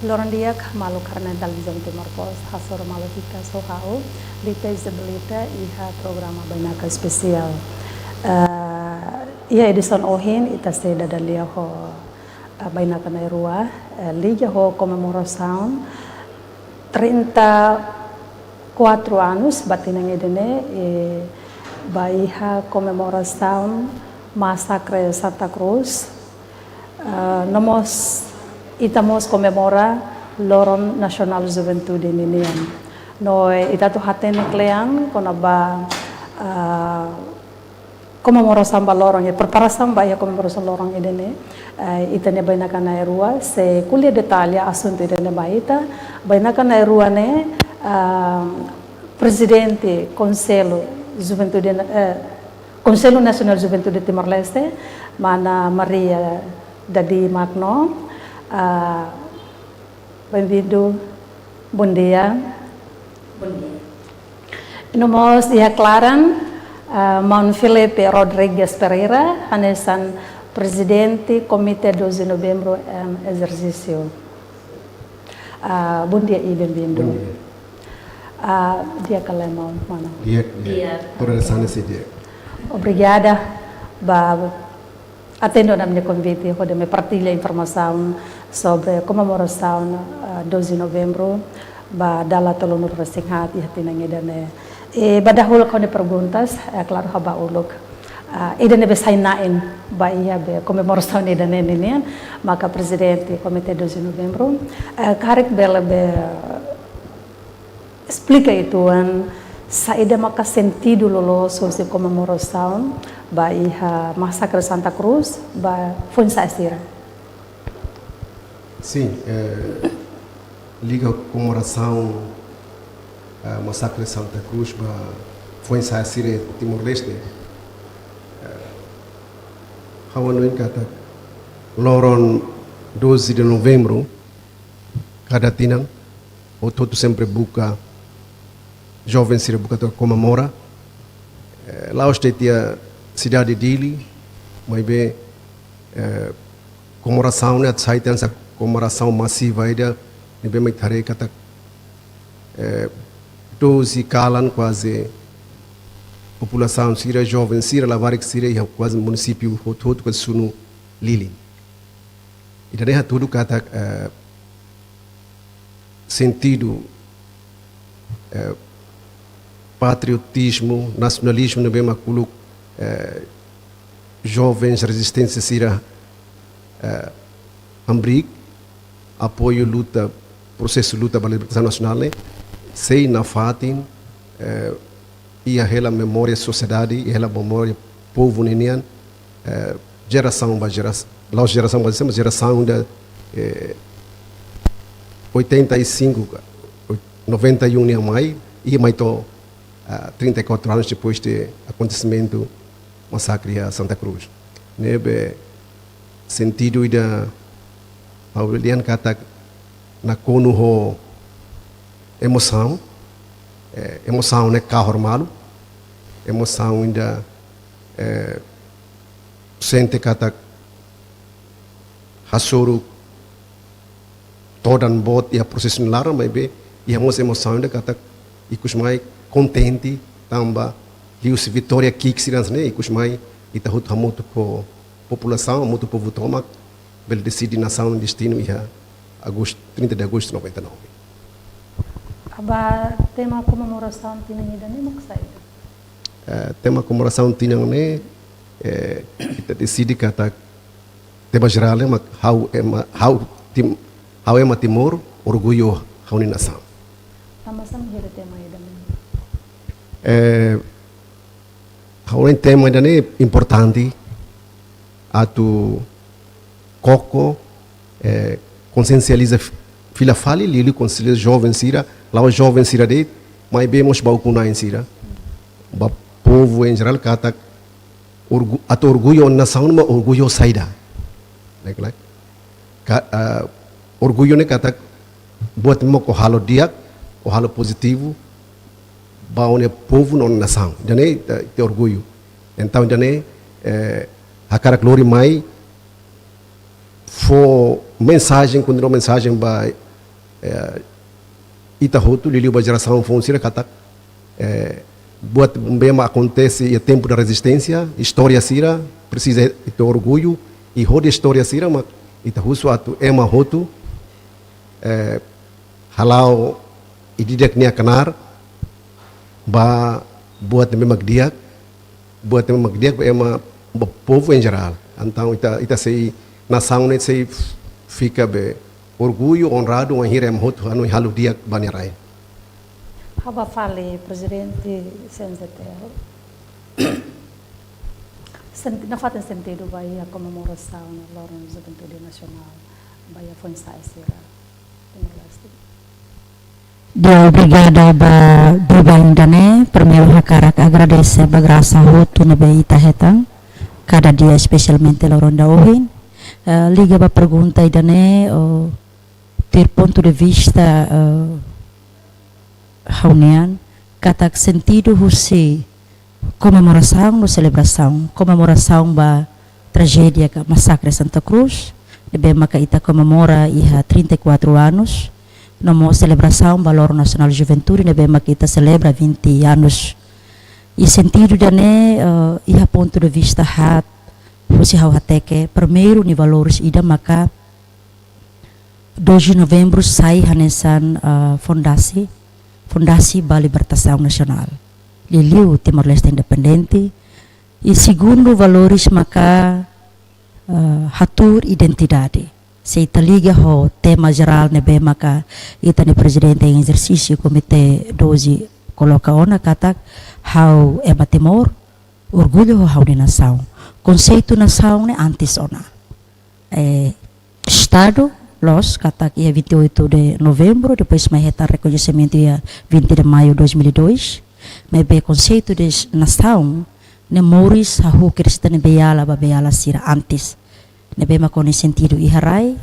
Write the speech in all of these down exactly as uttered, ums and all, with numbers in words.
Loron di'ak, maluk haree-na'in Televizaun Timor Post, hasoru malu hikas ho ha'u, Lita Isabelita, iha programa Bainaka Espesiál. Eh, iha edisaun ohin, ita sei dada lia ho, eh, bainaka na'in-rua, eh, liga ho komemorasaun trinta e quatro anos, ba tinan ida-ne'e, eh, ba iha komemorasaun Masakre Santa Cruz, eh, no mós, ita mós komemora Loron Nasionál Juventude ninian. No, eh, ita atu hatene kle'an kona-ba, eh, komemorasaun ba loron, eh, preparasaun ba iha komemorasaun loron ida-ne'e, eh, ita-nia bainaka na'in-rua sei ko'alia detalle asuntu ida-ne'e ba ita. Bainaka na'in-rua ne'e, eh, Prezidente Konsellu Juventude, eh, Konsellu Nasionál Juventude Timor-Leste, Mana Maria Dadi Magno. Ah, bem-vindo. Bondia. Bondia. No mós iha klaran, ah, Maun Filipe Rodrigues Pereira, hanesan Prezidente Komité doze Novembru em exercício. Ah, bondia i bem-vindo. Bondia. Ah, di'ak ka lae, maun, mana? Di'ak, di'ak. Di'ak. Todas as sanas e di'ak. Obrigada ba atende ona ami-nia konvite, hodi mai partilla informasaun sobre komemorasaun, ah, doze Novembru, ba dala tolunulu-resin-haat iha tinan ida-ne'e. I ba dahuluk ha'u-nia perguntas, eh, klaru, ha'u ba uluk. Ah, ida ne'ebé sai na'in ba iha be komemorasaun ida-ne'e ninian, maka Prezidente Komité doze Novembru, eh, karik bele be esplika uitoan saida maka sentidu loloos husi komemorasaun ba iha Masakre Santa Cruz ba foin-sa'e sira. Sin, eh, liga ho komemorasaun, eh, Masakre Santa Cruz ba foin-sa'e sira Timor-Leste. Eh, ha'u hanoin katak loron doze de Novembru, kada tinan, hotu-hotu sempre buka, joven sira buka atu komemora. Eh, la'ós de'it iha sidade Dili, maibé, eh, komemorasaun ne'e atu sai tan hanesan komemorasaun masiva ida, ne'ebé mai haree katak, eh, doze kalan kuaze populasaun sira, joven sira, labarik sira, iha kuaze munisípiu hotu-hotu kuaze sunu lilin. Ida-ne'e hatudu katak, eh, sentidu, eh, patriotizmu, nasionalizmu ne'ebé mak uluk, eh, jovens rezisténsia sira, eh, hamriik, apoiu luta, prosesu luta ba libertasaun nasionál ne'e, sei nafatin, eh, iha hela memória sosiedade, iha hela memória povu ninian, eh, jerasaun ba jeras-, la'ós jerasaun ba jerasaun, mas jerasaun ida, eh, oitenta e cinco, noventa e um nian mai, i mai to'o, ah, trinta e quatro anos depois de acontecimento masakre iha Santa Cruz. Ne'ebé sentidu ida ha'u dehan katak nakonu ho emosaun, eh, emosaun ne'e kahur malu, emosaun ida, eh, sente katak hasoru todan boot iha prosesu nia laran, maibé iha mós emosaun ida katak ikus mai kontente tanba liuhusi vitória ki'ik sira hanesan ne'e, ikus mai ita hotu hamutuk ho populasaun, hamutuk ho povu tomak, bele deside nasaun destinu iha agostu, trinta de agosto de noventa e nove. Ba tema komemorasaun tinan ida-ne'e mak saida? Eh, tema komemorasaun tinan ne'e, eh, ita deside katak tema jerál ne'e mak ha'u ema, ha'u Tim-, ha'u ema Timor, orgullu ha'u-nia nasaun. Tanba sá mak haree tema ida-ne'e? Eh, ha'u hanoin tema ida-ne'e importante atu koko, eh, konsiensializa f-, fila fali, liuliu konsiensializa joven sira, la'ós joven sira de'it, maibé mós ba ukun-na'in sira, ba povu em geral, katak orgu-, atu orgullu nasaun, mas orgullu saida? Ne'e klaru. Ka-, ah, orgullu ne'e katak buat mak ó halo di'ak, ó halo pozitivu ba ó-nia povu no nasaun. Ida-ne'e, eh, ita orgullu. Entaun, ida-ne'e, eh, hakarak lori mai fó mensajen, kontinua mensajen ba eh, ita hotu, liuliu ba jerasaun foun sira katak, eh, buat ne'ebé mak akontese iha tempu da rezisténsia, istória sira, presiza ita orgullu, i hodi istória sira mak ita husu atu ema hotu, eh, hala'o ida-idak nia knaar, ba buat ne'ebé mak di'ak, buat ne'ebé mak di'ak ba ema, ba povu em geral. Entaun ita, ita sei, nasaun ne'e sei fika be orgullu, onradu, wainhira ema hotu hanoin halo di'ak ba nia rai. Ha'u bá fali Prezidente C N J T L. Sen-, nafatin sentidu ba iha komemorasaun Loron Juventude Nasionál ba iha foin-sa'e sira Timor-Leste. Di'ak, obrigada ba, ba ida-ne'e. Primeiru hakarak agradese ba grasa hotu ne'ebé ita hetan kada dia, espesialmente loron ida ohin. Eh, liga ba pergunta ida-ne'e, oh, tuir pontu de vista, eh, ha'u-nian, katak sentidu husi komemorasaun no selebrasaun, komemorasaun ba trajédia ka masakre Santa Cruz, ne'ebé maka ita komemora iha trinta e quatro anos, no mós selebrasaun ba Loron Nasionál Juventude, ne'ebé maka ita selebra vinte anos. I sentidu ida-ne'e, eh, iha pontu de vista haat, husi ha'u hateke, primeiru nia valores ida maka doze de Novembro sai hanesan, ah, fondasi, fondasi ba libertasaun nasionál, liuliu Timor-Leste independente. I segundu, valores maka, ah, hatuur identidade. Se ita liga ho tema jerál ne'ebé maka ita-nia Prezidente em exercício, Komité doze, koloka ona katak ha'u ema Timor, orgullu ho ha'u-nia nasaun. Konseitu nasaun ne'e antes ona. Eh, Estadu, loos, katak iha vinte e oito de Novembro, depois mai hetan rekoñesimentu iha vinte de Maio dois mil e dois, maibé konseitu de nasaun ne'e moris hahú kedas ita-nia beiala ba beiala sira antes. Ne'ebé mak ho nia sentidu iha rai,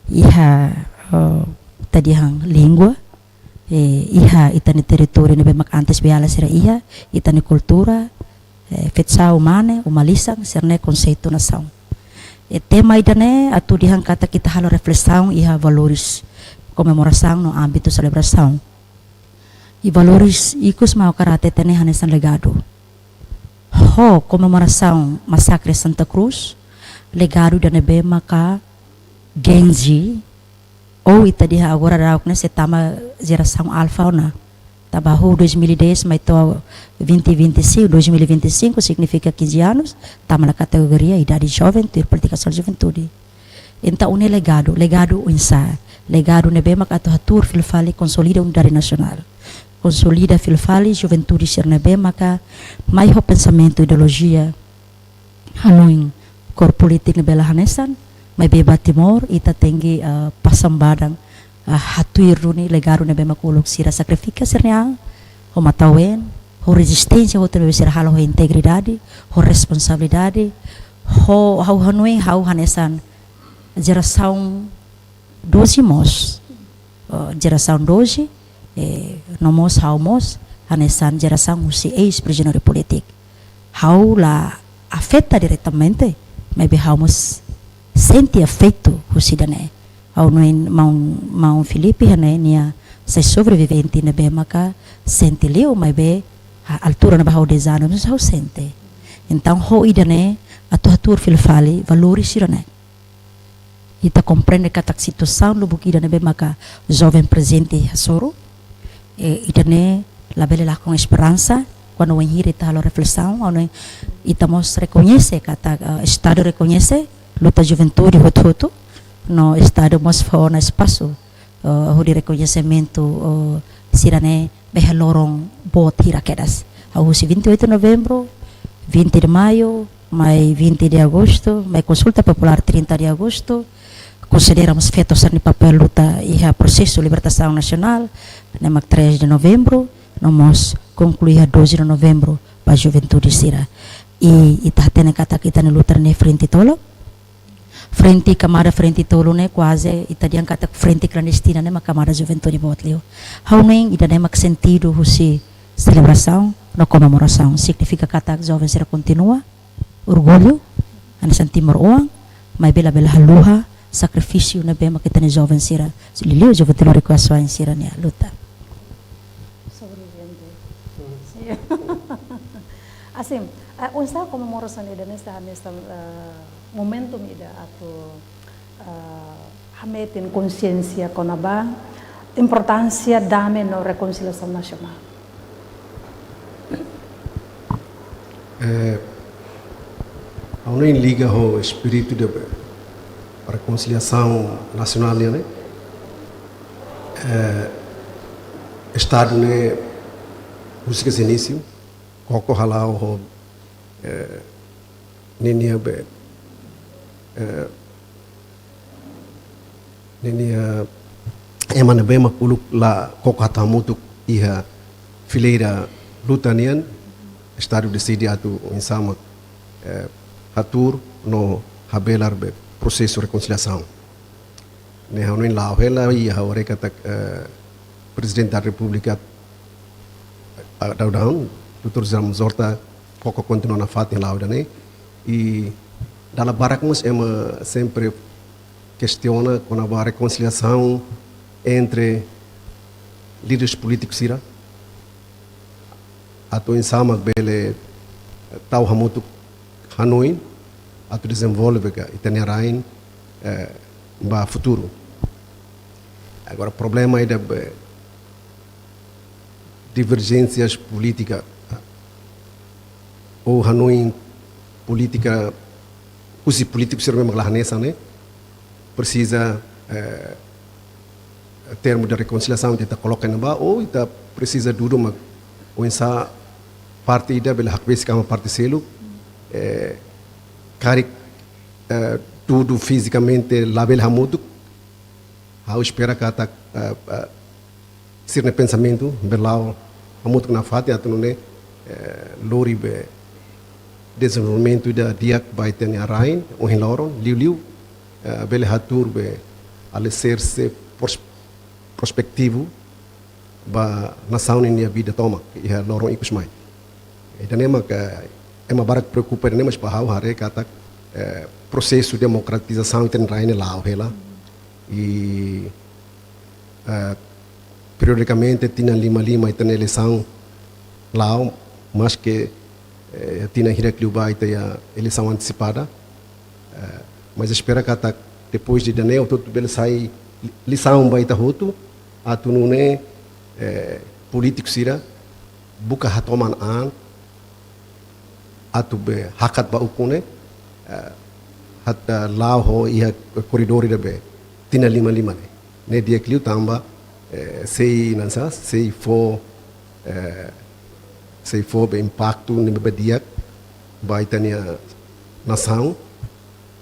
iha, eh, ita dehan língua, eh, iha ita-nia territóriu ne'ebé mak antes beiala sira iha, ita-nia kultura, eh, fetsa'o, mane, uma-lisan, sira-ne'e konseitu nasaun. I tema ida-ne'e atu dehan katak ita halo reflesaun iha valores komemorasaun no ámbitu selebrasaun. I valores ikus mak ha'u hakarak hatete ne'e hanesan legadu. Ho komemorasaun masakre Santa Cruz, legadu ida ne'ebé maka Gen Z, ou ita dehan agora daudaun ne'e sei tama jerasaun alfa ona. Tanba ho dois mil e dez mai to'o vinte vinte e cinco, dois mil e vinte e cinco, signifika quinze anos, tama iha kategoria idade joven, tuir polítika nasionál juventude. Entaun, ne'e legadu, legadu oinsá, legadu ne'ebé maka atu hatuur fila fali konsolida unidade nasionál. Konsolida fila fali juventude sira ne'ebé maka mai ho pensamentu, ideolojia, hanoin kór polítika ne'ebé la hanesan, maibé ba Timor, ita tenke, ah, pasan badan, ah, hatuir duni legadu ne'ebé mak uluk sira sakrifika sira-nia an, ho matan-ween, ho rezisténsia hotu ne'ebé sira halo ho integridade, ho responsabilidade, ho, ha'u hanoin ha'u hanesan jerasaun doze mós, eh, jerasaun doze, eh, no mós ha'u mós hanesan jerasaun husi eis-prizioneiru polítiku. Ha'u la afeta diretamente, maibé ha'u mós sente afetu husi ida-ne'e. Ha'u hanoin maun, maun Filipe hanesan nia sai sobrevivente ne'ebé maka sente liu, maibé iha altura ne'ebá ha'u dezanu, mas ha'u sente. Entaun, ho ida-ne'e atu hatuur fila fali valores sira-ne'e. Ita komprende katak situasaun lubuk ida ne'ebé maka joven prezente hasoru. I ida-ne'e labele lakon esperansa, kuandu wainhira ita halo reflesaun, kuandu ita mós rekoñese katak, eh, Estadu rekoñese luta juventude hotu-hotu, no Estadu mós fó ona espasu, eh, hodi rekoñesimentu, eh, sira-ne'ebé iha loron boot hira kedas. Hahú husi vinte e oito de Novembro, vinte de Maio, mai vinte de Agosto, mai konsulta populár trinta de Agosto, konsidera mós feto sira-nia papél luta iha prosesu libertasaun nasionál, ne'e mak três de Novembro, no mós konklui iha doze de Novembro ba juventude sira. I ita hatene katak ita-nia luta ne'e frente tolu, frente, kamada frente tolu ne'e kuaze ita dehan katak frente klandestina ne'e mak kamada juventude boot liu. Ha'u hanoin ida-ne'e mak sentidu husi selebrasaun no komemorasaun. Signifika katak joven sira kontinua orgullu hanesan timoroan, maibé labele haluha sakrifísiu ne'ebé mak ita-nia joven sira, liuliu joven Timor-Leste sira-nia luta. Sobreviviente. Sin. Asim, eh, oinsá komemorasaun ida-ne'e, esta, esta, eh, momentum ida atu, eh, hametin konsiénsia kona-ba importánsia dame no rekonsiliasaun nasionál. Eh, ha'u hanoin liga ho espíritu de rekonsiliasaun nasionál nian ne'e. Eh, Estadu ne'e, husi inísiu, koko hala'o ho, eh, ninia be, eh, ninia ema ne'ebé mak uluk la koko hamutuk iha fileira luta nian, Estadu deside atu oinsá mak, eh, hatuur no habelar be prosesu rekonsiliasaun. Ne'e ha'u hanoin la'o hela i ha'u haree katak, eh, Prezidente da Repúblika, eh, daudaun, Doutór José Ramos Horta, koko kontinua nafatin la'o ida-ne'e. I dala barak mós ema sempre kestiona kona-ba rekonsiliasaun entre líderes polítikus sira, atu oinsá mak bele tau hamutuk hanoin atu dezenvolve ka ita-nia rain, eh, ba futuru. Agora, problema ida be diverjénsias polítika, ou hanoin polítika, husi polítiku sira ne'ebé mak la hanesan ne'e, presiza, eh, termu de rekonsiliasaun ita koloka ne'ebá, ou ita presiza dudu mak oinsá parte ida bele hakbesik kama parte seluk, eh, karik, eh, dudu fizikamente labele hamutuk, ha'u espera katak, eh, eh, sira-nia pensamentu bele la'o hamutuk nafatin atu nune'e, eh, lori be dezenvolvimentu ida di'ak ba ita-nia rain ohin loron, liuliu, eh, bele hatuur be aliserse pros-, prospetivu ba nasaun ninia vida tomak iha loron ikus mai. Ida-ne'e mak, eh, ema barak preokupa ida-ne'e, mas ba ha'u haree katak, eh, prosesu demokratizasaun ita-nia rain ne'e la'o hela. I, eh, periodikamente tinan lima lima ita-nia eleisaun la'o, maske, eh, tinan hirak liubá ita iha eleisaun antesipada. Eh, mas espera katak depois de ida-ne'e, hotu-hotu bele sai lisaun ba ita hotu, atu nune'e, eh, polítiku sira buka hatoman an, atu be hakat ba ukun ne'e, eh, hat-, eh, la'o ho iha koridór ida be tinan lima lima ne'e. Ne'e di'ak liu tanba, eh, sei hanesan, sei fó, eh, sei fó be impaktu ne'ebé di'ak ba ita-nia nasaun,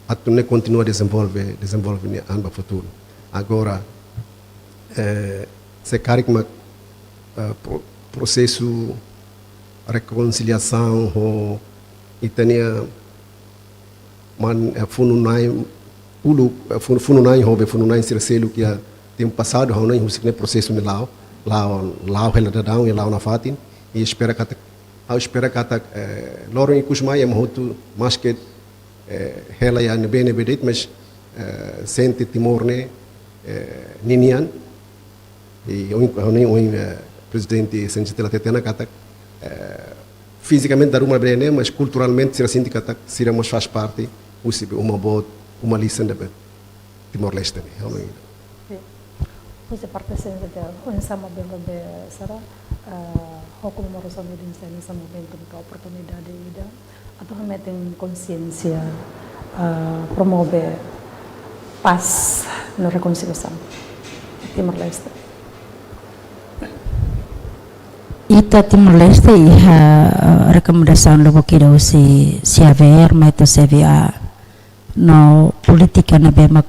atu nune'e kontinua dezenvolve, dezenvolve nia an ba futuru. Agora, eh, se karik mak, eh, pro-, prosesu rekonsiliasaun ho ita-nia man, eh, funu-na'in uluk, eh, funu, funu-na'in ho be funu-na'in sira seluk iha tempu pasadu, ha'u hanoin husik ne'e prosesu ne'e la'o, la'o, la'o hela daudaun i la'o nafatin. I espera katak, ha'u espera katak, eh, loron ikus mai ema hotu maske, eh, hela iha ne'ebé-ne'ebé de'it, mas, eh, sente Timor ne'e, eh, ninian. I ohin, ohin, ohin, eh, Prezidente C N J T L hateten ona katak, eh, fizikamente dala ruma bele ne'e, mas kulturalmente sira sente katak sira mós faz parte husi be uma boot, uma lisan ida be Timor-Leste ne'e. Ohin. Sin. Husi parte C N J T L, oinsá mak bele be sara, eh, ho komemorasaun ida-ne'e sai hanesan momentum ka oportunidade ida atu hametin konsiénsia, eh, promove pás no rekonsiliasaun Timor-Leste. Ita Timor-Leste iha, eh, rekomendasaun lubuk ida husi C A V R mai to'o C V A no polítika ne'ebé mak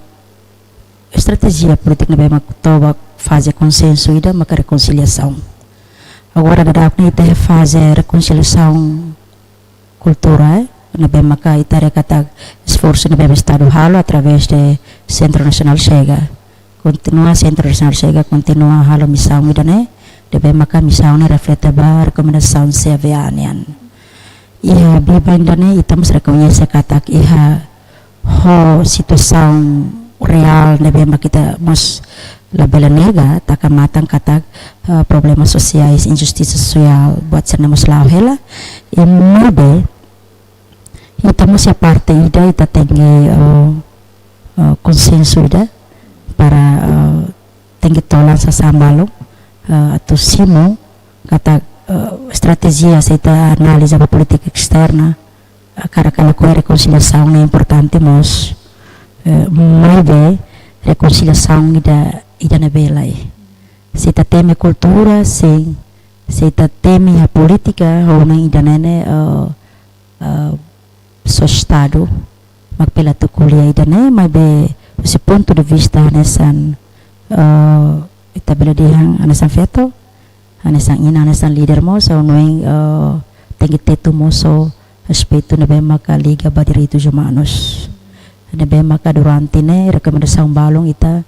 estratéjia polítika ne'ebé mak toba faze konsensu ida maka rekonsiliasaun. Agora daudaun ne'e ita iha faze rekonsiliasaun kultura, eh, ne'ebé maka ita haree katak esforsu ne'ebé Estadu halo através de Centro Nacional Chega. Kontinua Centro Nacional Chega, kontinua halo misaun ida-ne'e, ne'ebé maka misaun ne'e reflete ba rekomendasaun C A V A nian. Iha biban ida-ne'e ita mós rekoñese katak iha ho situasaun reál ne'ebé mak ita mós labele nega, taka matan katak, eh, problema sosiais, injustisa sosiál, buat sira-ne'e mós la'o hela, i maibé ita mós iha parte ida, ita tenke, eh, eh, konsensu ida para, eh, tenke tolan sasán balun, eh, atu simu katak, eh, estratéjia, se ita analiza ba polítika esterna, eh, hakarak ka lakohi, rekonsiliasaun ne'e importante mós, eh, maibé rekonsiliasaun ida, ida ne'ebé lai. Se ita temi kultura, sin. Se ita temi iha polítika, ho ida-ne'e ne'e, eh, eh, só Estadu mak bele atu ko'alia ida-ne'e, maibé husi pontu de vista hanesan, eh, ita bele dehan hanesan feto, hanesan inan, hanesan líder mós, ha'u hanoin, eh, tenke tetu mós ho aspetu ne'ebé maka liga ba direitus umanus. Ne'ebé maka durante ne'e rekomendasaun balun ita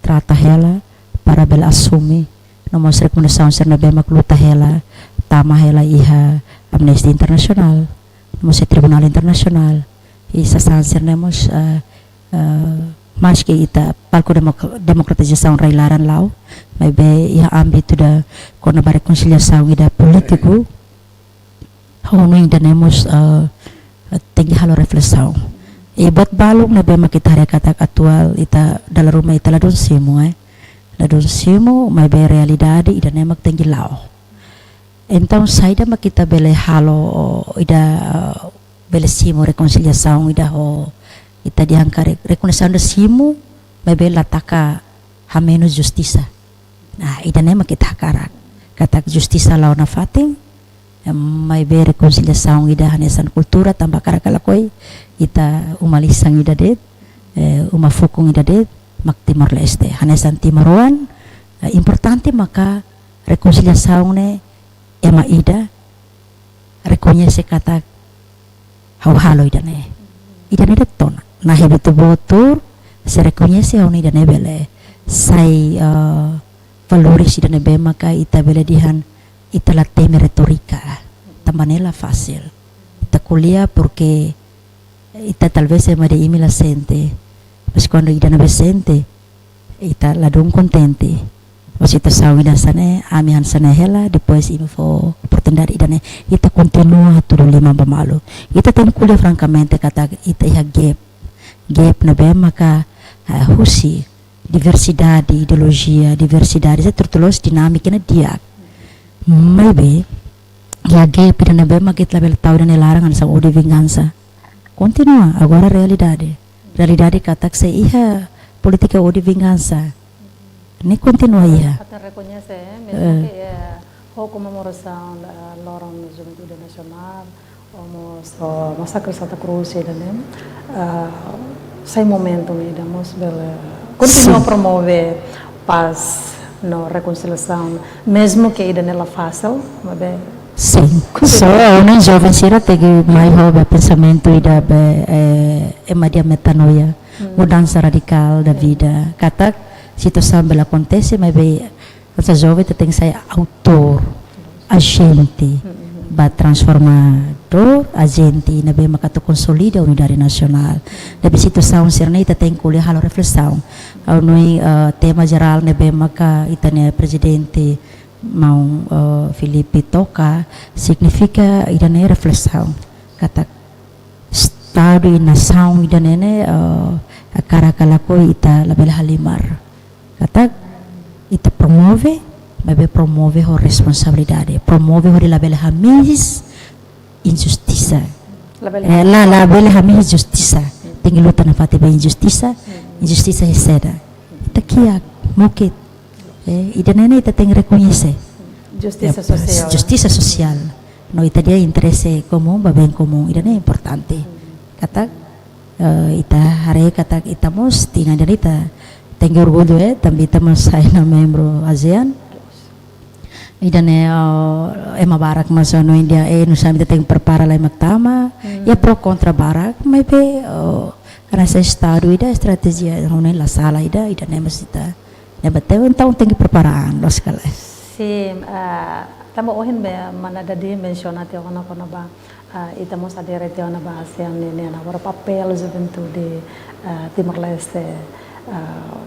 trata hela para bele asume. No mós rekomendasaun sira ne'ebé mak luta hela, tama hela iha Amnistia Internasionál, no mós iha Tribunál Internasionál. I sasán sira-ne'e mós, eh, eh, maski ita palku demok-, demokratizasaun rai-laran la'o, maibé iha ámbitu ida kona-ba rekonsiliasaun ida polítiku, ha'u hanoin ida-ne'e mós, eh, tenke halo reflesaun. I buat balun ne'ebé mak ita haree katak atuál ita dala ruma ita ladún simu, eh. Ladún simu, maibé realidade ida-ne'e mak tenke la'o. Entaun, saida mak ita bele halo, ida, eh, bele simu rekonsiliasaun ida ho, ita dehan karik rekonsiliasaun ida simu, maibé la taka hamenus justisa. Nah, ida-ne'e mak ita hakarak. Katak justisa la'o nafatin, eh, maibé rekonsiliasaun ida hanesan kultura, tanba hakarak ka lakohi, ita uma lisan ida de'it, eh, uma fukun ida de'it, mak Timor-Leste. Hanesan timoroan, eh, importante maka rekonsiliasaun ne'e ema ida rekoñese katak ha'u halo ida-ne'e. Ida-ne'e de'it ona. Nah, iha buat hotu-hotu, se rekoñese ha'u hanoin ida-ne'e bele sai, eh, valores ida ne'ebé maka ita bele dehan ita la temi retórika. Tanba ne'e la fasil. Ita ko'alia porque ita talvés ema ida imi la sente. Mas kuandu ida ne'ebé sente, ita ladún kontente. Ho situasaun ida hanesan ne'e, ami hanesan ne'e hela, depois imi fó oportunidade ida-ne'e. Ita kontinua hatudu liman ba malu. Ita tenke ko'alia frankamente katak ita iha gap. Gap ne'ebé maka, ah, husi diversidade ideolojia, diversidade, se tuir loos dinámika ne'e di'ak. Maibé, iha gap ida ne'ebé mak ita labele tau ida-ne'e laran hanesan ódiu vingansa. Kontinua, agora realidade. Realidade katak se iha polítika ódiu vingansa, ne'e kontinua iha. Atu rekoñese, eh, mesmu, eh, ke, eh, ho komemorasaun, eh, Loron Juventude Nasionál, ho mós, ho masakre Santa Cruz ida-ne'e, eh, sai momentu ida mós bele kontinua, sin, promove pás no rekonsiliasaun, mesmu ke ida-ne'e la fasil, maibé. Sin. Kontinua. So, ha'u hanoin joven sira tenke mai ho be pensamentu ida be, eh, ema dehan metanoia, hmm, mudansa radikál da vida. Katak situasaun bele akontese, maibé hanesan joven ita tenke sai autór, ajente, hmm, ba transforma dór, ajente ne'ebé maka atu konsolida unidade nasionál. Ne'ebé situasaun sira-ne'e ita tenke ko'alia halo reflesaun. Ha'u hanoin, eh, tema jerál ne'ebé maka ita-nia prezidente maun, eh, Filipe toka, signifika ida-ne'e reflesaun. Katak Estadu i nasaun ida-ne'e ne'e, eh, hakarak ka lakohi ita labele halimar. Katak ita promove, maibé promove ho responsabilidade. Promove hodi labele hamihes injustisa. Labele. Eh, la, labele hamihes justisa. Tenke luta nafatin ba injustisa, hmm, injustisa iha seda. Ita kiak, mukit. Eh, ida-ne'e ne'e ita tenke rekoñese. Justisa, ya, sosiál. Justisa sosiál. No ita dehan interese komún ba bem komún, ida-ne'e importante. Katak, eh, ita haree katak ita mós tinan ida-ne'e ita tenke orgullu, eh, tanba ita mós sai ona membru ASEAN. Ida-ne'e, eh, ema barak mós hanoin dehan, eh, nusá mak ita tenke prepara lai mak tama. Hmm. Iha pro kontra barak, maibé, eh, karena se Estadu ida estratéjia, ha'u hanoin la sala ida, ida-ne'e mós ita, ne'ebé ita entaun tenke prepara an, loos ka lae. Sin, eh, tanba ohin be mana Dadi mensiona tiha ona kona-ba, Ah, ita mós adere tiha ona ba ASEAN nian, nian agora papél juventude, ah, Timor-Leste, ah,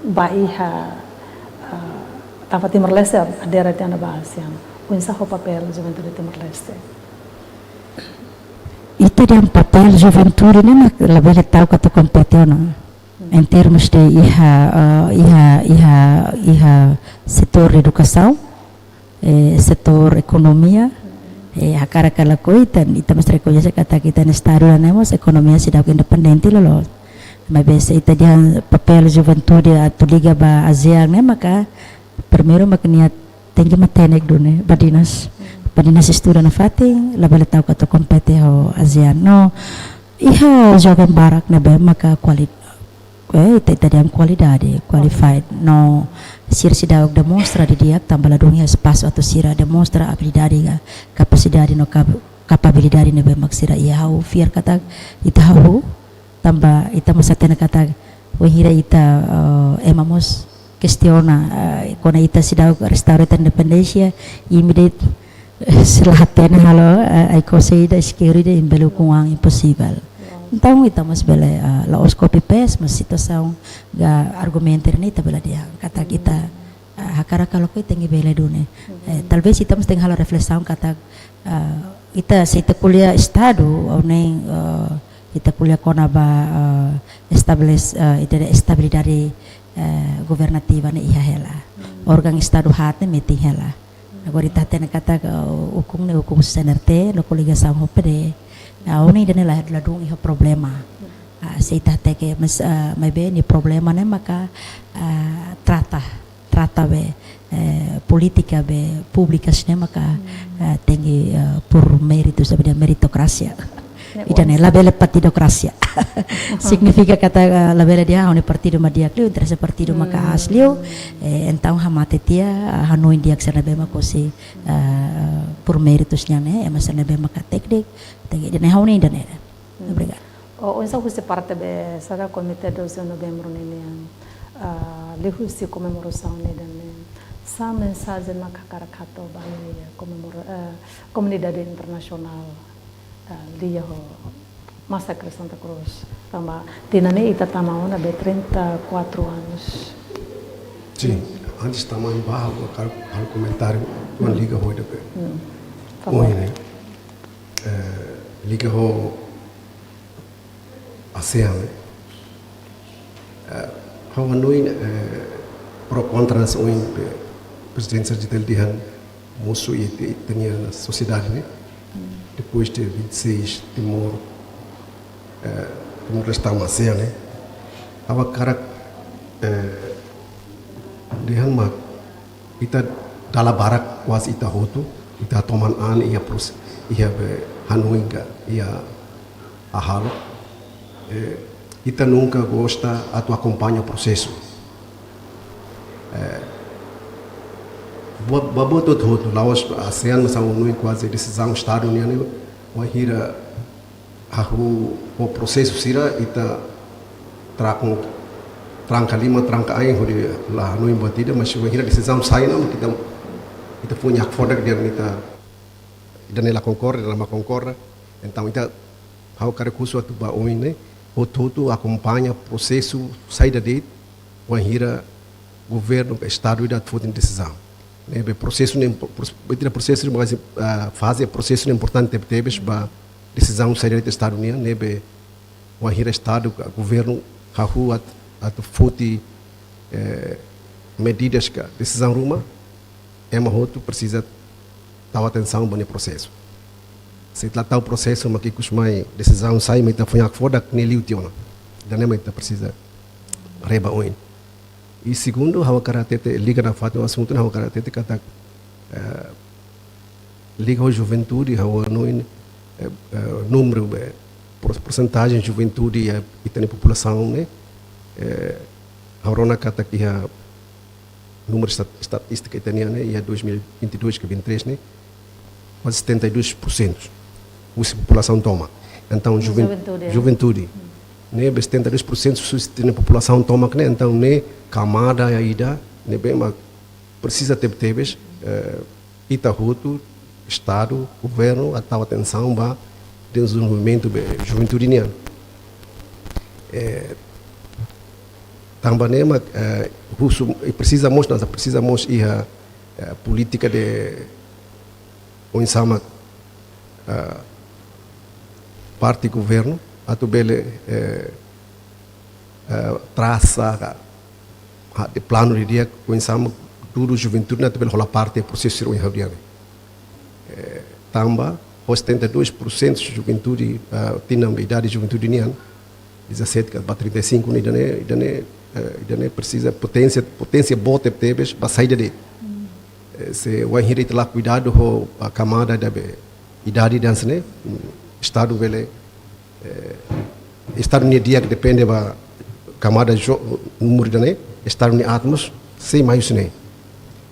ba iha, ah, tanba Timor-Leste adere tiha ona ba ASEAN. Oinsá ho papél juventude Timor-Leste? Ita dehan papél juventude ne'e mak labele ta'uk atu kompete ona. Em termos de iha, eh, iha, iha, iha setór edukasaun, eh, setór ekonomia, eh, hakarak ka lakohi ita, ita mós rekoñese katak ita-nia estadu ne'e mós ekonomia seidauk independente loloos. Maibé se ita dehan papél juventude atu liga ba ASEAN ne'e maka primeiru mak nia tenke matenek duni badinas. Badinas estuda nafatin, labele ta'uk atu kompete ho ASEAN. No, iha joven barak ne'ebé maka kuali-, eh, ita, ita dehan kualidade, qualified. No, sira seidauk demonstra didi'ak, tanba ladún iha espasu atu sira demonstra abilidade ka, kapasidade no kap-, kapabilidade ne'ebé mak sira iha. Ha'u fiar katak ita hahú, tanba ita mós hatene katak wainhira ita, eh, ema mós kestiona, eh, kona ita seidauk restaura ita independénsia, imi de'it, eh, sei la hatene halo, eh, ai-kose ida, isqueiro ida, imi bele ukun an, imposivel. Entaun ita mós bele, eh, la'ós copy paste, mas situasaun ka argumentu ne'e ita bele dehan katak ita, eh, hakarak ka lakohi tenke bele duni. Eh, talvés ita mós tenke halo reflesaun katak, eh, ita se ita ko'alia estadu, ou ne'e, eh, ita ko'alia kona-ba, eh, estabelese, eh, ita-nia estabilidade, eh, governativa ne'e iha hela. Órgaun estadu haat ne'e metin hela. Agora ita hatene katak, eh, ukun ne'e ukun CNRT, no koligasaun ho PD. Ah, ha'u hanoin ida-ne'e la, ladún iha problema. Ah, se ita hateke, mas, ah, maibé nia problema ne'e maka, ah, trata, trata be, eh, polítika be públikas ne'e maka, eh, tenke, eh, por méritos, sabe, meritokrasia. Ne'e ida-ne'e labele partidokrasia. Signifika katak, eh, labele dehan ha'u-nia partidu mak di'ak liu, interese partidu maka aas liu, eh, entaun hamate tiha, eh, hanoin di'ak sira ne'ebé mak hosi, eh, por méritos nian ne'e, ema sira ne'ebé maka tékniku, tenke ida-ne'e ha'u hanoin ida-ne'e. Obrigada. Ó, oinsá husi parte be sira Comité doze de Novembro ninian, ah, liuhusi komemorasaun ida-ne'e, sá mensajen mak hakarak hato'o ba ami, eh, komemora-, eh, komunidade internasionál, eh, liga ho masakre Santa Cruz. Tanba tinan ne'e ita tama ona be trinta e quatro anos. Sin, antes tama ba, ha'u hakarak halo komentáriu, wan liga ho ida be. Hmm. Favór. Ohin ne'e, eh, liga ho ASEAN, eh, ha'u hanoin, eh, pro kontra ne'e ohin be Prezidente Sargitelli dehan mosu iha ita-nia sosiedade ne'e. Depois de vinte e seis, Timor, eh, Timor-Leste tama ASEAN ne'e. Ha'u hakarak, eh, dehan mak ita dala barak kuaze ita hotu, ita toman an iha proses, iha be hanoin ka, iha hahalok. Eh, ita nunka gosta atu akompaña prosesu. Eh, ba, ba buat hotu-hotu, la'ós ASEAN, mas ha'u hanoin kuaze desizaun estadu nian ne'e, wainhira hahú ho prosesu sira ita tranka, tranka liman, tranka ain hodi la hanoin buat ida, mas wainhira desizaun sai ona, ita, ita fó nia hakfodak dehan ita, ida-ne'e la konkorda, ida-ne'e mak konkorda. Entaun ita, ha'u hakarak husu atu ba oin ne'e, hotu-hotu akompaña prosesu saida de'it, wainhira governu ka estadu ida atu foti desizaun. Ne'ebé prosesu ne'e impo-, pros-, ita prosesu ne'e, mas, ah, faze prosesu ne'e importante tebes ba desizaun saida de'it estadu nian, ne'ebé wainhira estadu ka governu hahú at-, atu foti, eh, medidas ka desizaun ruma, ema hotu presiza tau atensaun ba nia prosesu. Se ita la tau prosesu, mak ikus mai desizaun sai, mak ita fó nia hakfodak, ne'e liu tiha ona. Ida-ne'e mak ita presiza haree ba oin. I segundu, ha'u hakarak hatete, liga nafatin ho asuntu ne'e, ha'u hakarak hatete katak, eh, liga ho juventude, ha'u hanoin, eh, eh, númeru be, por-, persentajen juventude iha ita-nia populasaun ne'e, eh, ha'u rona katak iha númeru estat-, estatístika ita-nian ne'e, iha dois mil e vinte e dois ka vinte e três ne'e, kuaze setenta e dois por cento husi populasaun tomak. Entaun, juven-, juventude, eh, juventude. Ne'ebé setenta e dois por cento husi ita-nia populasaun tomak ne'e, entaun ne'e kamada ida ne'ebé mak presiza tebe-tebes, eh, ita hotu Estadu, governu, atu tau atensaun ba dezenvolvimentu be juventude nian. Eh, tanba ne'e mak, eh, husu, i presiza mós, nasa presiza mós iha, eh, polítika de oinsá mak, eh, parte governu atu bele, eh, eh, trasa ka, ha, de planu di'ak oinsá mak dudu juventude ne'e atu bele hola parte prosesu sira ohin ha'u dehan. Eh, tanba, ho setenta e dois por cento juventude, eh, tinan be idade juventude nian, dezassete ka ba trinta e cinco ne'e, ida-ne'e, ida-ne'e, eh, ida-ne'e presiza poténsia, poténsia boot tebes ba saida de'it. Eh, se wainhira ita la kuidadu ho, ah, kamada ida be idade hanesan ne'e, mm, Estadu bele, eh, Estadu nia di'ak depende ba kamada jo-, númeru ida-ne'e, Estadu nia aat mós sei mai husi ne'e.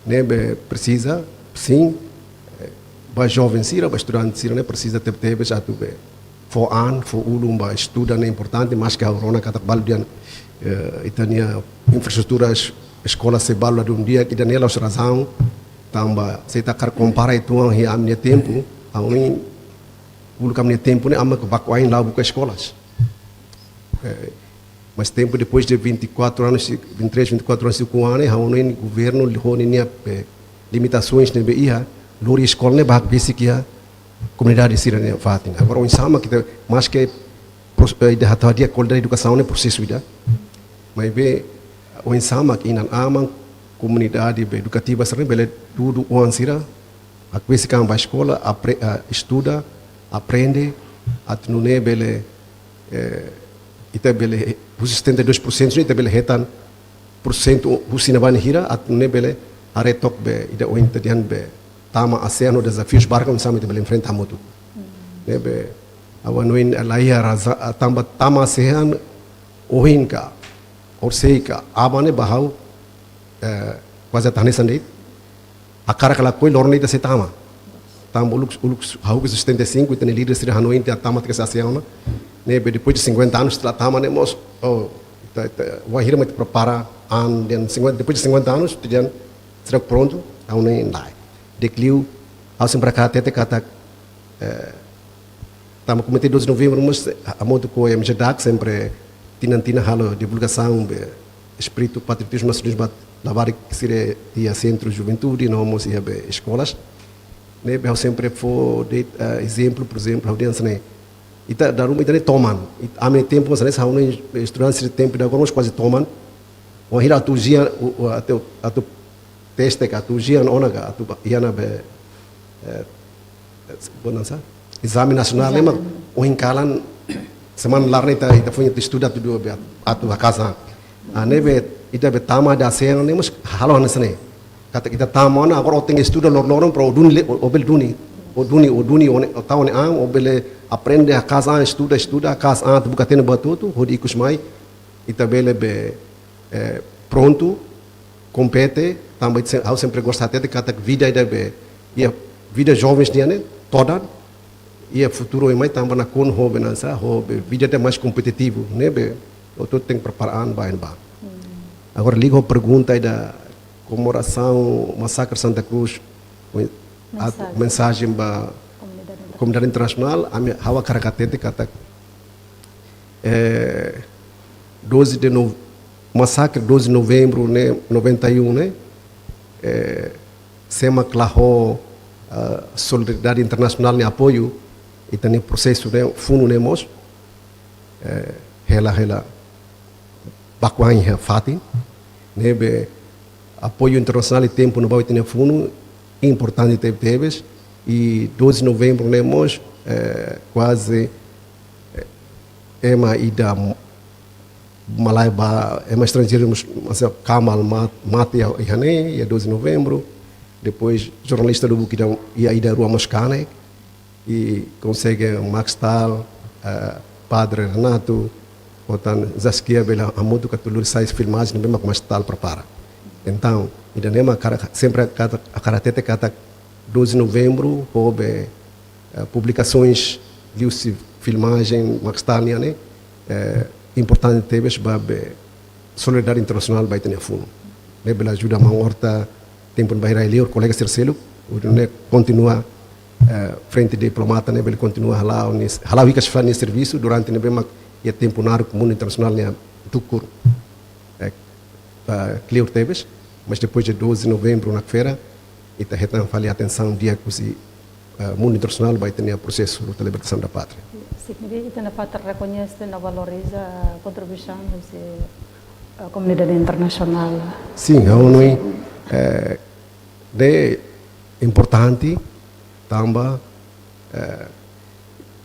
Ne'ebé presiza, sin, eh, ba joven sira, ba estudante sira ne'e presiza tebetebes atu be fó an, fó ulun ba estuda ne'e importante, maske ha'u rona katak balu dehan, eh, ita-nia infraestrutura es-, eskola sei balu ladún di'ak, ida-ne'e la'ós razaun, tanba se ita hakarak kompara uitoan ho ami-nia tempu, ami-nia, uluk ami-nia tempu ne'e ami mak baku ain la'o buka eskolas. Eh, mas tempu depois de vinte e quatro anos, vinte e três, vinte e quatro anos de Kuane, ha'u hanoin governu ho ninia, eh, limitasoens ne'ebé iha, lori eskola ne'e ba besik iha komunidade sira-nia fatin. Agora, oinsá mak ita, maske pros-, eh, ida atu hadi'a kualidade edukasaun ne'e prosesu ida. Maibé, oinsá mak inan-aman, komunidade be edukativa sira-ne'e bele dudu oan sira, hakbesik an ba eskola, apre-, ah, estuda, aprende, atu nune'e bele, eh, ita bele, husi setenta e dois por cento ne'e ita bele hetan porsentu husi ne'ebá nia hira, atu nune'e bele haree took be, ida ohin ita dehan be, tama ASEAN ho dezafius barak oinsá mak ita bele enfrenta hamutuk. Ne'ebé, ha'u hanoin la iha raza-, ah, tanba tama ASEAN, ohin ka, orsida ka, aban ne'e ba ha'u, eh, kuaze atu hanesan de'it. Hakarak ka lakohi loron ne'e ita sei tama. Tanba uluk, uluk hahú husi setenta e cinco, ita-nia líder sira hanoin ita tama tiha ASEAN ona. Ne'ebé depois de cinquenta anos, ita la tama ne'e mós, oh, ita, ita, wainhira mak ita prepara an dehan cinquenta, depois de cinquenta anos, ita dehan, será que prontu? Ha'u hanoin lae. Di'ak liu, ha'u sempre hatete katak, eh, tanba Komité doze de Novembro mós, eh, hamutuk ho M J DAC sempre tinan-tinan halo divulgasaun be espíritu patriotizmu nasionalizmu ba labarik sira iha sentru juventude, no mós iha be eskolas. Ne'ebé ha'u sempre fó de'it, eh, ezemplu, por ezemplu, ha'u dehan hanesan ne'e. Ita dala ruma ita-nia toman. It-, ami tempu hanesan ne'e, ha'u hanoin estudante sira tempu ida agora mós kuaze toman. Wainhira atu ujian, u-, u-, atu, atu teste ka, atu ujian ona ka, atu ba, iha ne'ebé, eh, eh, bonan sa? Ezame nasionál, ezame, ne'e mak ohin kalan, semana laran ita, ita foin atu estuda atu dudu be, atu haka'as an. Ah, ne'ebé, ita be tama ASEAN ne'e mós halo hanesan ne'e. Katak ita tama ona, agora ó tenke estuda loroloron para ó duni le-, ó, ó bele duni. Ó duni, ó duni, ó ne'e, ó tau ó-nia an, ó bele aprende haka'as an, estuda, estuda, haka'as an, atu buka hatene buat hotu, hodi ikus mai, ita bele be, eh, prontu, kompete, tanba ita se-, ha'u sempre gosta hatete katak vida ida be, iha vida jovens nian ne'e, todan, iha futuru oin mai tanba nakonu ho be hanesan, ho be vida ida mais kompetitivu, ne'ebé, hotu tenke prepara an ba iha ne'ebá. Hmm. Agora, liga ho pergunta ida, komemorasaun masakre Santa Cruz, atu, mensajen, mensajen ba komunidade internasionál. Komunidade internasionál, ami ha'u hakarak hatete katak, eh, doze de nov-, masakre doze de novembro ne'e, noventa e um ne'e, eh, se mak la ho, ah, solidariedade internasionál nia apoiu, ita-nia prosesu ne'e, funu ne'e mós, eh, hela, hela baku ain iha fatin, ne'ebé apoiu internasionál iha tempu ne'ebá ita-nia funu importante tebetebes, i doze de novembro ne'e mós, eh, kuaze, eh, ema ida m-, malae ba, ema estranjeiru mós, mós kamal mat-, mate iha, iha ne'e, iha doze de novembro, depois jornalista lubuk ida, iha ida rua mós kanek, i konsege Max Stahl, eh, Padre Renato, ho tan Zaskia bele hamutuk atu lori sai filmajen ne'ebé mak Max Stahl prepara. Entaun, ida-ne'e mak hakarak, sempre hakarak, hakarak hatete katak doze de novembro, ho be, eh, publikasoens liuhusi filmajen Max Stahl nian ne'e, eh, importante tebes ba be solidariedade internasionál ba ita-nia funu. Ne'e bele ajuda maun Horta, tempu ne'ebá iha rai-liur, kolega sira seluk, hodi nune'e kontinua eh, frente diplomata ne'e bele kontinua hala'o nia, hala'o hikas fali nia servisu durante ne'ebé mak iha tempu naruk mundu internasionál nia dukur, eh, eh, kleur tebes, mas depois dia doze de novembro nakfera, ita hetan fali atensaun di'ak husi, eh, mundu internasionál ba ita-nia prosesu luta libertasaun da pátria. Signifika ita-nia pátria rekoñese no valoriza kontribuisaun husi, eh, komunidade internasionál. Sin, ha'u hanoin, eh, ne'e importante, tanba, eh,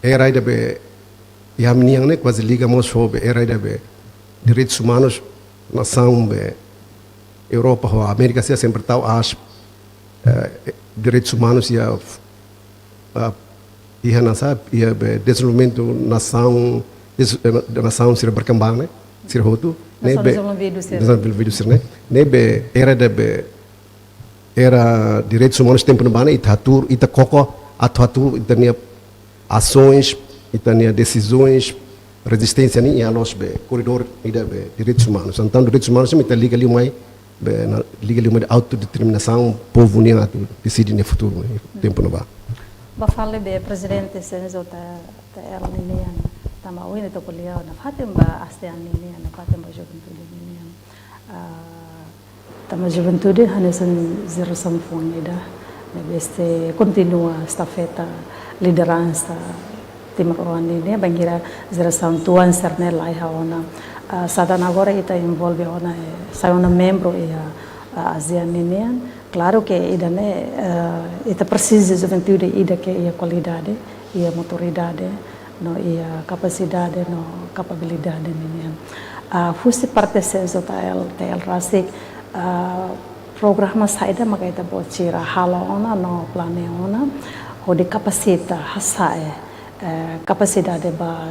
era ida be, iha ami-nian ne'e kuaze liga mós ho be, era ida be direitus umanus nasaun be Europa ho Amérika sira sempre tau aas, eh, direitus umanus iha, ah, iha nasaun, iha be dezenvolvimentu nasaun, des-, eh, nasaun sira berkembang ne'e, sira hotu, ne'e Nasaun be, dezenvolvidu sira. Dezenvolvidu sira ne'e, ne'e be era ida be, era direitus umanus tempu ne'ebá ne'e, ita hatuur, ita koko, atu hatuur, ita-nia asoens, ita-nia desizoens, rezisténsia ne'e iha loos be koridór ida be direitus umanus. Entaun direitus umanus ne'e ita liga liu mai be, na, liga liu mai autodeterminasaun povu nian atu deside nia futuru iha tempu ne'ebá. Ba fali be prezidente C N J T L ninian, tanba ohin ita ko'alia nafatin ba ASEAN ninian, nafatin ba juventude ninian. Ah, tanba juventude hanesan jerasaun foun ida ne'ebé sei kontinua estafeta lideransa timoroan nian, bainhira jerasaun tuan sira-ne'e la iha ona. Ah, sá tan agora ita envolve ona, eh, sai ona membru iha, ah, ASEAN ninian. Klaru ke ida-ne'e, eh, ita presiza juventude ida ke iha kualidade, iha maturidade, no iha kapasidade, no kapabilidade ninian. Ah, husi parte C N J T L rasik, ah, programa saida maka ita-boot sira halo ona no planeia ona hodi kapasita, hasa'e, eh, kapasidade ba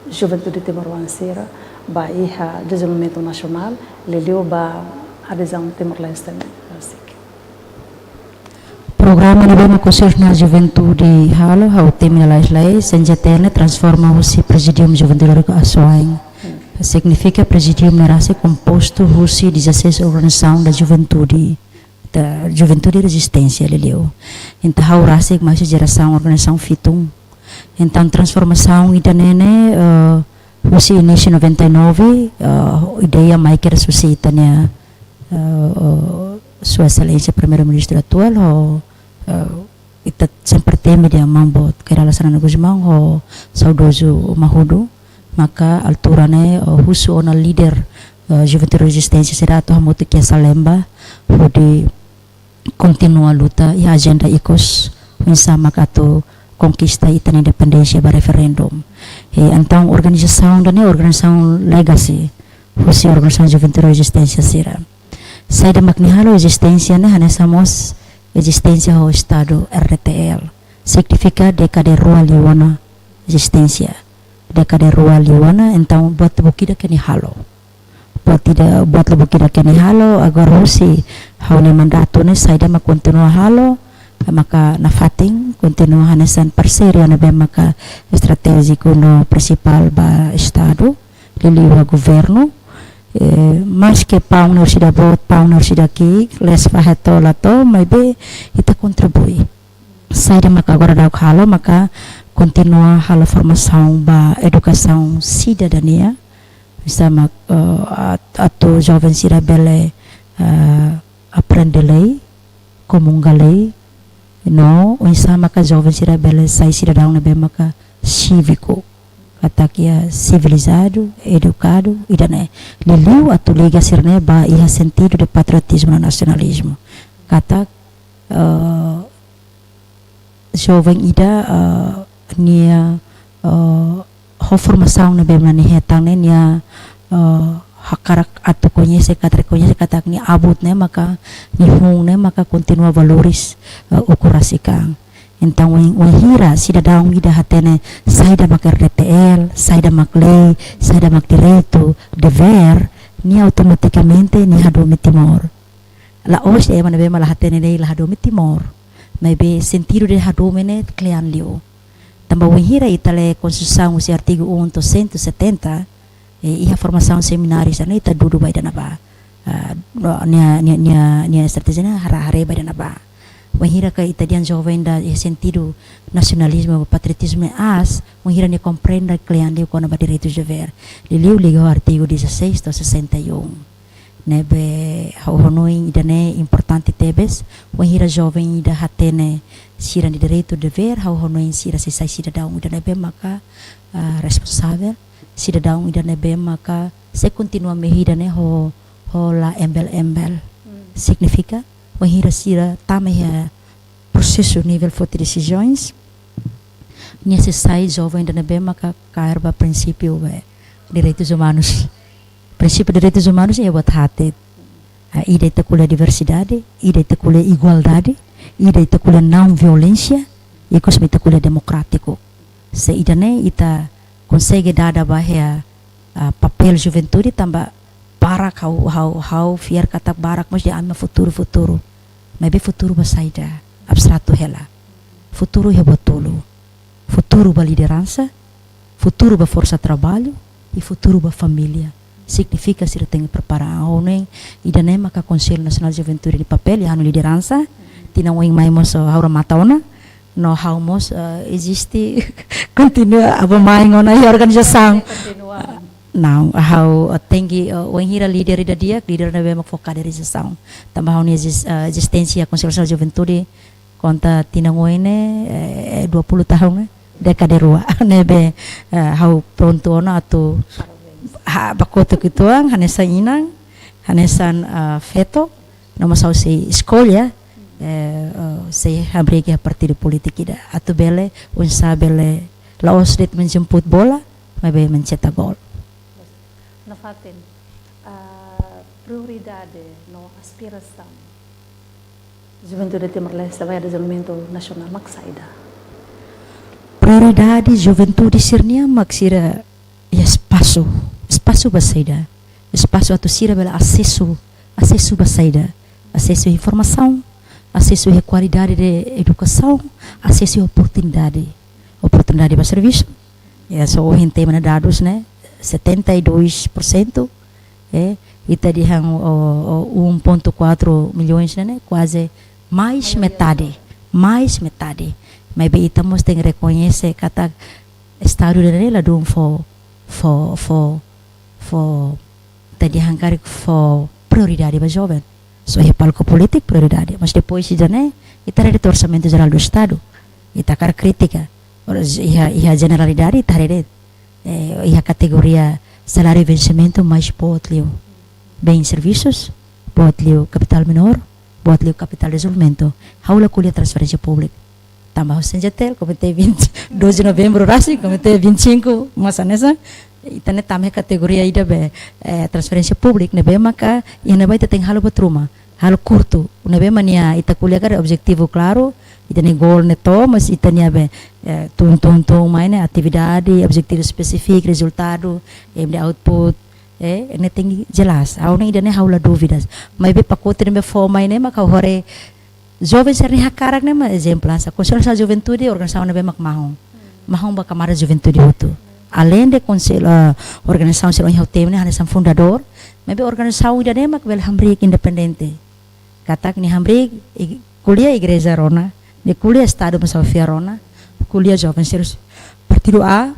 juventude timoroan sira ba iha dezenvolvimentu nasionál, liuliu ba adezaun Timor-Leste ne'e rasik. Programa ne'ebé mak Konsellu Nasionál Juventude halo, ha'u temi lalais lai, C N J T L ne'e transforma husi Prezidium Juventude Asuwa'in. Signifika Prezidium ne'e rasik kompostu husi dezasseis organizasaun da juventude, da juventude rezisténsia liuliu. Entaun ha'u rasik mai husi jerasaun organizasaun fitun. Entaun transformasaun ida-ne'e ne'e, eh, husi inísiu noventa e nove, eh, ideia mai kedas husi ita-nia, eh, eh, Sua Exelénsia Primeiru-Ministru atuál, ho, eh, ita sempre temi dehan maun boot Kay Rala Xanana Gusmão, ho saudozu Mahudu, maka altura ne'e, eh, husu ona líder, eh, Juventude Rezisténsia sira atu hamutuk iha Salemba, hodi kontinua luta iha ajenda ikus, oinsá mak atu konkista ita-nia independénsia ba referendum. I entaun organizasaun ida-ne'e organizasaun legacy husi organizasaun Juventude Rezisténsia sira. Saida mak nia halo ezisténsia ne'e hanesan mós ezisténsia ho Estadu R D T L. Signifika dékada rua liu ona ezisténsia. Dékada rua liu ona, entaun buat lubuk ida ke nia halo. Buat ida, buat lubuk ida ke nia halo, agora husi ha'u-nia mandatu ne'e saida mak kontinua halo, maka nafatin, kontinua hanesan parseria ne'ebé maka estratéjiku no prinsipál ba Estadu, liuliu ba governu. Eh, maske paun ne'e orsida boot, paun ne'e orsida ki'ik, lees fahe to'o la to'o, maibé ita kontribui. Saida maka agora daudaun halo, maka kontinua halo formasaun ba edukasaun sidadania. Oinsá mak, eh, at-, atu joven sira bele, eh, aprende lei, komunga lei, no oinsá maka joven sira bele sai sidadaun ne'ebé maka síviku, katak iha sivilizadu, edukadu, ida-ne'e. Liuliu atu liga sira-ne'e ba iha sentidu de patriotizmu no nasionalizmu. Katak, eh, joven ida, eh, nia, eh, ho formasaun ne'ebé mak nia hetan ne'e, nia, eh, hakarak atu koñese katak, rekoñese katak nia abut ne'e maka, nia hun ne'e maka kontinua valores, eh, ukun rasik an. Entaun, wain, wainhira sidadaun ida hatene saida mak R D T L, saida mak lei, saida mak direitu, devér, nia automatikamente nia hadomi Timor. La'ós ema ne'ebé mak la hatene lei la hadomi Timor. Maibé sentidu de hadomi ne'e kle'an liu. Tanba wainhira ita lee Konstituisaun husi artigu um to'o cento e setenta, eh, iha formasaun semináriu sira-ne'e ita dudu ba ida-ne'ebá. Ah, no, nia, nia, nia, nia estratéjia ne'e hara-, haree ba ida-ne'ebá. Wainhira katak ita dehan joven ida iha sentidu nasionalizmu, patriotizmu aas, wainhira nia komprende kle'an liu kona-ba direitus devér. Liuliu liga ho artigu dezasseis to'o sessenta e um. Ne'ebé ha'u hanoin ida-ne'e importante tebes, wainhira joven ida hatene sira-nia direitu devér, ha'u hanoin sira sei sai sidadaun ida ne'ebé maka, ah, responsavel, sidadaun ida ne'ebé maka sei kontinua mehi ida-ne'e ho, ho la embel-embel. Signifika, wainhira sira tama iha prosesu nivel foti desizaun, nia sei sai joven ida ne'ebé maka kaer ba prinsípiu, eh, direitus umanus. Prinsípiu direitus umanus iha buat haat de'it. Ah, ida ita ko'alia diversidade, ida ita ko'alia igualdade, ida ita ko'alia naun violénsia, ikus mai ita ko'alia demokrátiku. Se ida-ne'e ita konsege dada ba iha, ah, papél juventude tanba barak ha'u, ha'u, ha'u fiar katak barak mós dehan ami futuru, futuru. Maibé futuru ba saida? Abstratu hela. Futuru iha buat tolu. Futuru ba lideransa, futuru ba forsa traballu, i futuru ba família. Signifika sira tenke prepara. Ha'u hanoin ida-ne'e maka Konsellu Nasionál Juventude nia papél, iha ha'u-nia lideransa, tinan oin mai mós, eh, ha'u remata ona, no ha'u mós, eh, eziste, kontinua aban-bainrua ona iha organizasaun. Kontinua. Não, ha'u, eh, tenke, eh, wainhira líder ida di'ak, líder ne'ebé mak fó kadeirizasaun. Tanba ha'u-nia ezis-, eh, ezisténsia Konsellu Nasionál Juventude, konta tinan oin ne'e, eh, dua puluh tahun, eh, dékada rua. Ne'ebé, eh, ha'u prontu ona atu, ha, ba kotuk uitoan, hanesan inan, hanesan, eh, feto, no mós ha'u sei eskolla, eh, eh, sei hamriik iha partidu polítiku ida. Atu bele, oinsá bele, la'ós de'it menjemput bola, maibé mencetak gol. Nafatin, ah, prioridade no aspirasaun juventude Timor-Leste ba iha dezenvolvimentu nasionál mak saida? Prioridade juventude sira-nian mak sira iha espasu, espasu ba saida? Espasu atu sira bele asesu, asesu ba saida? Asesu informasaun, asesu iha kualidade de edukasaun, asesu iha oportunidade, oportunidade ba servisu. Ya, só ohin temi ona dadus ne'e, setenta e dois por cento, eh, ita dehan, o, o, um ponto quatro milhões ne'e, ne'e, kuaze mais metade, mais metade. Maibé ita mós tenke rekoñese katak Estadu ida-ne'e ladún fó, fó, fó, fó, ita dehan karik fó prioridade ba joven. Só iha palku polítiku prioridade. Mas depois ida-ne'e, ita haree de'it Orsamentu Jerál do Estadu. Ita hakarak kritika. Ora, iha, iha jeneralidade, ita haree de'it, eh, iha kategoria saláriu vensimentu mais boot liu bens servisus, boot liu kapitál menór, boot liu kapitál dezenvolvimentu. Ha'u la ko'alia transferénsia públika. Tanba ha'u CNJTL, Komité vinte, doze de Novembru rasik, Komité vinte e cinco, mós hanesan, ita-nia tama iha kategoria ida be, eh, transferénsia públika, ne'ebé maka, iha ne'ebá ita tenke halo buat ruma, halo kurtu, ne'ebé mak nia ita ko'alia karik objetivu klaru, ita-nia gol ne'e to'o, mas ita-nia be, eh, tun, tun, tun, mai ne'e atividade, objetivu espesífiku, rezultadu, em de output, eh, ne'e tenke jelas. Ha'u hanoin ida-ne'e ha'u la dúvidas. Maibé pakote ne'ebé fó mai ne'e maka ha'u haree joven sira-nia hakarak ne'e mak ezemplu hanesan Konsellu Nasionál Juventude, organizasaun ne'ebé mak mahon. Mahon ba kamada juventude hotu. Além de konsellu, eh, organizasaun sira ohin ha'u temi ne'e hanesan fundadór, maibé organizasaun ida-ne'e mak bele hamriik independente. Katak nia hamriik, i-, ko'alia igreja rona, nia ko'alia Estadu mós ha'u fiar rona, ko'alia joven sira husi partidu A,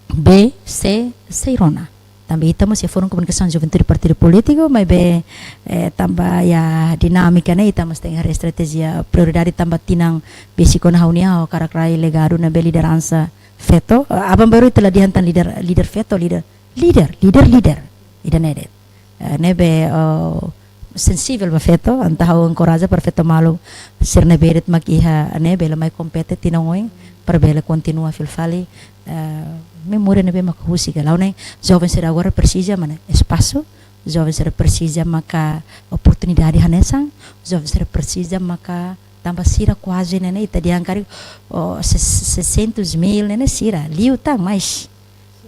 B, C, sei rona. Tanba ita mós iha Fórum Komunikasaun Juventude partidu polítiku, maibé, eh, tanba iha dinámika ne'e, ita mós tenke haree estratéjia prioridade tanba tinan besik ona ha'u-nian, ha'u hakarak rai legadu ne'ebé lideransa feto. Eh, aban-bainrua ita la dehan tan líder, líder feto, líder, líder, líder, líder. Ida-ne'e de'it. Eh, ne'ebé, eh, sensivel ba feto, entaun ha'u enkoraja para feto maluk sira ne'ebé de'it mak iha ne'e bele mai kompete tinan oin, para bele kontinua fila fali, eh, memória ne'ebé mak husik. Ha'u hanoin joven sira agora presiza mak ne'e espasu, joven sira presiza maka oportunidade hanesan, joven sira presiza maka tanba sira kuaze ne'e ne'e, ita dehan karik, oh, se-, seiscentos mil ne'e ne'e sira, liu tan mais,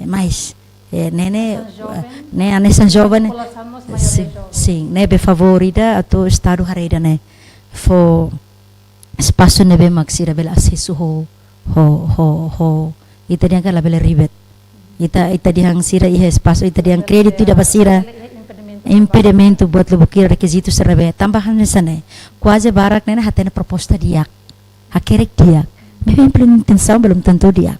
mais. Eh, ne'e ne'e, hanesan joven, ne'e hanesan joven, populasaun mós maioria sin, joven. Sin, ne'ebé favór ida atu Estadu haree ida-ne'e. Fó espasu ne'ebé mak sira bele asesu ho, ho, ho, ho. Ita dehan karik labele ribet. Ita, ita dehan sira iha espasu, ita dehan kréditu ida ba sira. Impedimentu impedimentu buat lubuk hira, rekizitu sira ne'ebé. Tanba hanesan ne'e, kuaze barak ne'e hatene proposta di'ak, hakerek di'ak, maibé implementasaun belum tentu di'ak.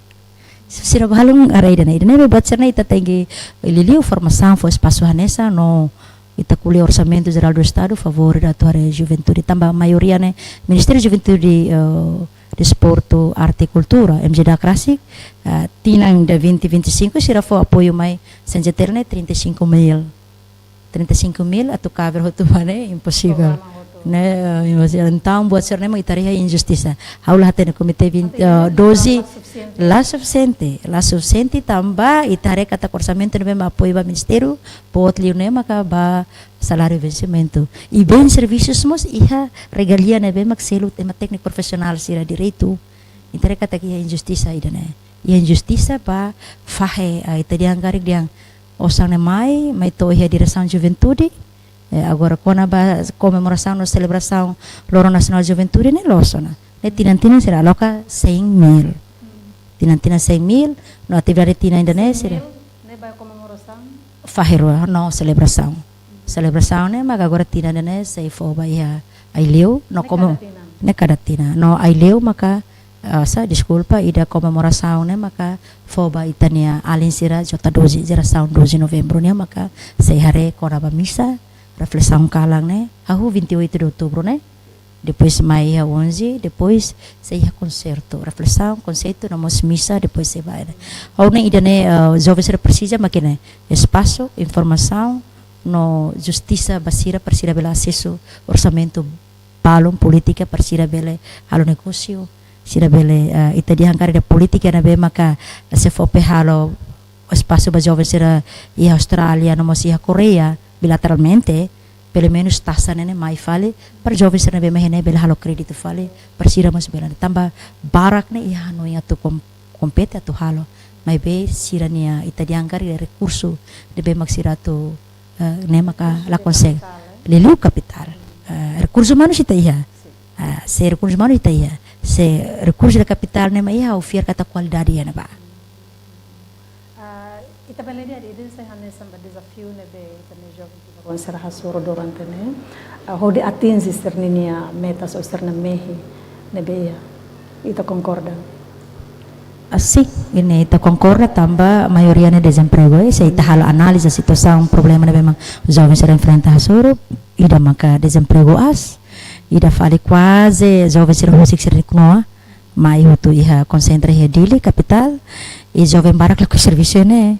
Sira balun haree ida-ne'e, ida-ne'e buat sira ne'e ita tenke liuliu formasaun, fó espasu hanesan no ita ko'alia Orsamentu Jerál do Estadu, favór ida atu haree juventude, tanba maioria ne'e Ministériu Juventude, eh, Desportu, Arte e Kultura, M J D A C rasik, eh, tinan ida vinte vinte e cinco sira fó apoiu mai C N J T L ne'e trinta e cinco mil. Trinta e cinco mil atu cover hotu ba ne'e imposivel. Programa hotu. Ne'e, eh, imposivel. Entaun, buat sira ne'e mak ita haree injustisa. Ha'u la hatene komité vinte, eh, doze, la sufisiente, la sufisiente tanba ita haree katak orsamentu ne'ebé mak apoiu ba ministériu, boot liu ne'e maka ba saláriu vensimentu. I bens servisus mós iha regalia ne'ebé mak selu ema tékniku profisionál sira direitu. Ita haree katak iha injustisa ida-ne'e. Iha injustisa ba fahe, ah, ita dehan karik dehan osan ne'e mai, mai to'o iha diresaun juventude. Eh, agora kona-ba komemorasaun no selebrasaun Loron Nasionál Juventude ne'e loos ona. Ne'e tinan-tinan sira aloka cem mil. Tinan-tinan cem mil, no atividade tinan ida-ne'e sira. Cem mil ne'e ba komemorasaun? Fahe rua, no selebrasaun. Selebrasaun ne'e maka agora tinan ida-ne'e sei fó ba iha Aileu, no komo-, ne'e kada tinan. No Aileu maka, ah, sa, deskulpa, ida komemorasaun ne'e maka fó ba ita-nia alin sira J doze, jerasaun doze Novembru ne'e maka sei haree kona-ba misa, reflesaun kalan ne'e, hahú vinte e oito de Outubro ne'e. Depois mai iha onze, depois sei iha konsertu, reflesaun, konsertu, no mós misa, depois sei ba ne'e. Ha'u hanoin ida-ne'e, eh, joven sira presiza mak ne'e, espasu, informasaun, no justisa ba sira para sira bele asesu orsamentu balun, polítika para sira bele halo negósiu, sira bele, eh, ita dehan karik polítika ne'ebé maka sei fó pe halo espasu ba joven sira iha Austrália, no mós iha Koreia, bilateralmente, pelumenus taxa ne'e ne'e mai fali, para joven sira ne'ebé mai iha ne'e bele halo kréditu fali, para sira mós bele. Tanba barak ne'e iha hanoin atu kom-, kompete atu halo, maibé sira-nia ita dehan karik rekursu ne'ebé mak sira atu, eh, ne'e maka la konsege. Liuliu kapitál. Eh, rekursu umanus ita iha. Ah, se rekursu umanus ita iha. Se rekursu ida kapitál ne'e mak iha, ha'u fiar katak kualidade iha ne'ebá. Ah, ita bele dehan ida-ne'e sai hanesan ba dezafiu ne'ebé ita-nia joven sira hasoru durante ne'e, ah, hodi atinje sira-nia metas ou sira-nia mehi ne'ebé iha. Ita konkorda? Ah, sin, ne'e ita konkorda tanba maioria ne'e dezempregu, eh, se ita halo analiza situasaun, problema ne'ebé mak joven sira enfrenta hasoru, ida maka dezempregu aas, ida fali kuaze joven sira husik sira-nia knuas, mai hotu iha konsentra iha Dili, kapitál, i joven barak lakohi servisu ne'e.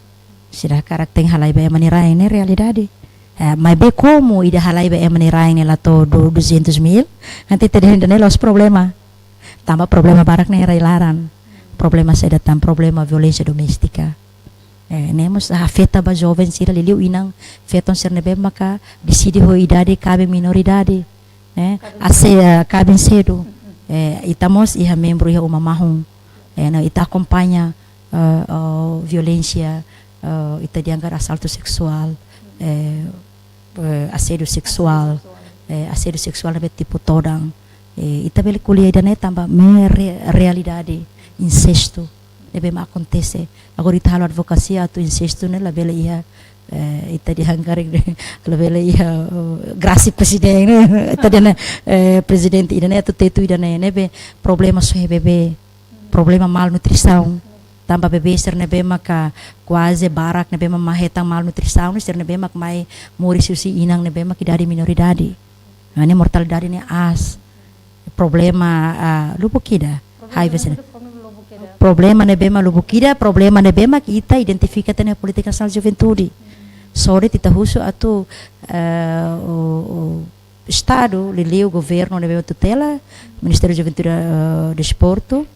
Sira hakarak tenke halai ba ema nia rain ne'e realidade. Eh, maibé komu ida halai ba ema nia rain ne'e la to'o du-, duzentos mil, entaun ita dehan ida-ne'e la'ós problema. Tanba problema barak ne'e rai-laran. Problema saida tan, problema violénsia doméstika. Eh, ne'e mós afeta ba joven sira liuliu inan-feton sira ne'ebé maka deside ho idade kaben minoridade. Eh, ase, eh, kaben sedu. Eh, ita mós iha membru iha uma mahon. Eh, no ita akompaña, eh, eh, violénsia, eh, ita dehan karik asaltu seksuál, eh, eh, asédiu seksuál, eh, asédiu seksuál ne'ebé tipu todan. Eh, ita bele ko'alia ida-ne'e tanba mak re-, realidade insestu ne'ebé mak akontese. Agora ita halo advokasia atu insestu ne'e labele iha, eh, ita dehan karik ne'e, labele iha, eh, grasi prezidente ne'e, ita dehan, eh, prezidente ida-ne'e atu tetu ida-ne'e, ne'ebé problema soe bebé, problema malnutrisaun. Tanba bebé sira ne'ebé maka kuaze barak ne'ebé mak mai hetan malnutrisaun, sira ne'ebé mak mai moris husi inan ne'ebé mak idade minoridade. Ne'e mortalidade ne'e aas. Problema, ah, lubuk ida. Problema ne'e lubuk ida. Problema ne'ebé mak lubuk ida, problema ne'ebé mak ita identifika tiha ona iha Polítika Nasionál Juventude. Só de'it ita husu atu, eh, o, o Estadu, liuliu governu ne'ebé tutela, Ministériu Juventude, eh, Desportu,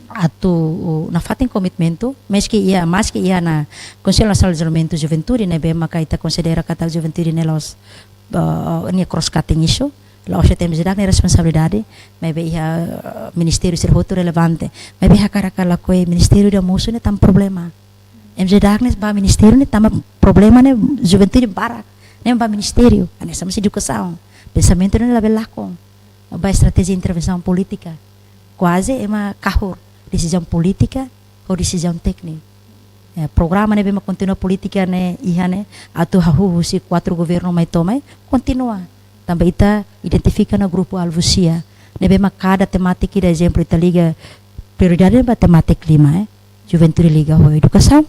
atu, uh, nafatin komitmentu, maski iha, maski iha ona Konsellu Nasionál Dezenvolvimentu Juventude ne'ebé maka ita konsidera katak juventude ne'e la'ós, uh, nia cross cutting issue, la'ós M J D A C nia responsabilidade, maibé iha, uh, ministériu sira hotu relevante, maibé hakarak ka lakohi ministériu ida mosu ne'e tanba problema. M J D A C ne'e ba ministériu ne'e tanba problema ne'e juventude barak, ne'e ba ministériu, hanesan mós edukasaun, pensamentu ne'e labele lakon, ba estratéjia intervensaun polítika. Kuaze ema kahur desizaun polítika ho desizaun tékniku. Eh, programa ne'ebé mak kontinua polítika ne'e iha ne'e, atu hahú husi kuatru governu mai to'o mai, kontinua. Tanba ita identifika ona grupu alvu sia. Ne'ebé mak kada temátika ida, ezemplu, ita liga prioridade ba temátika lima, eh. Juventude liga ho edukasaun,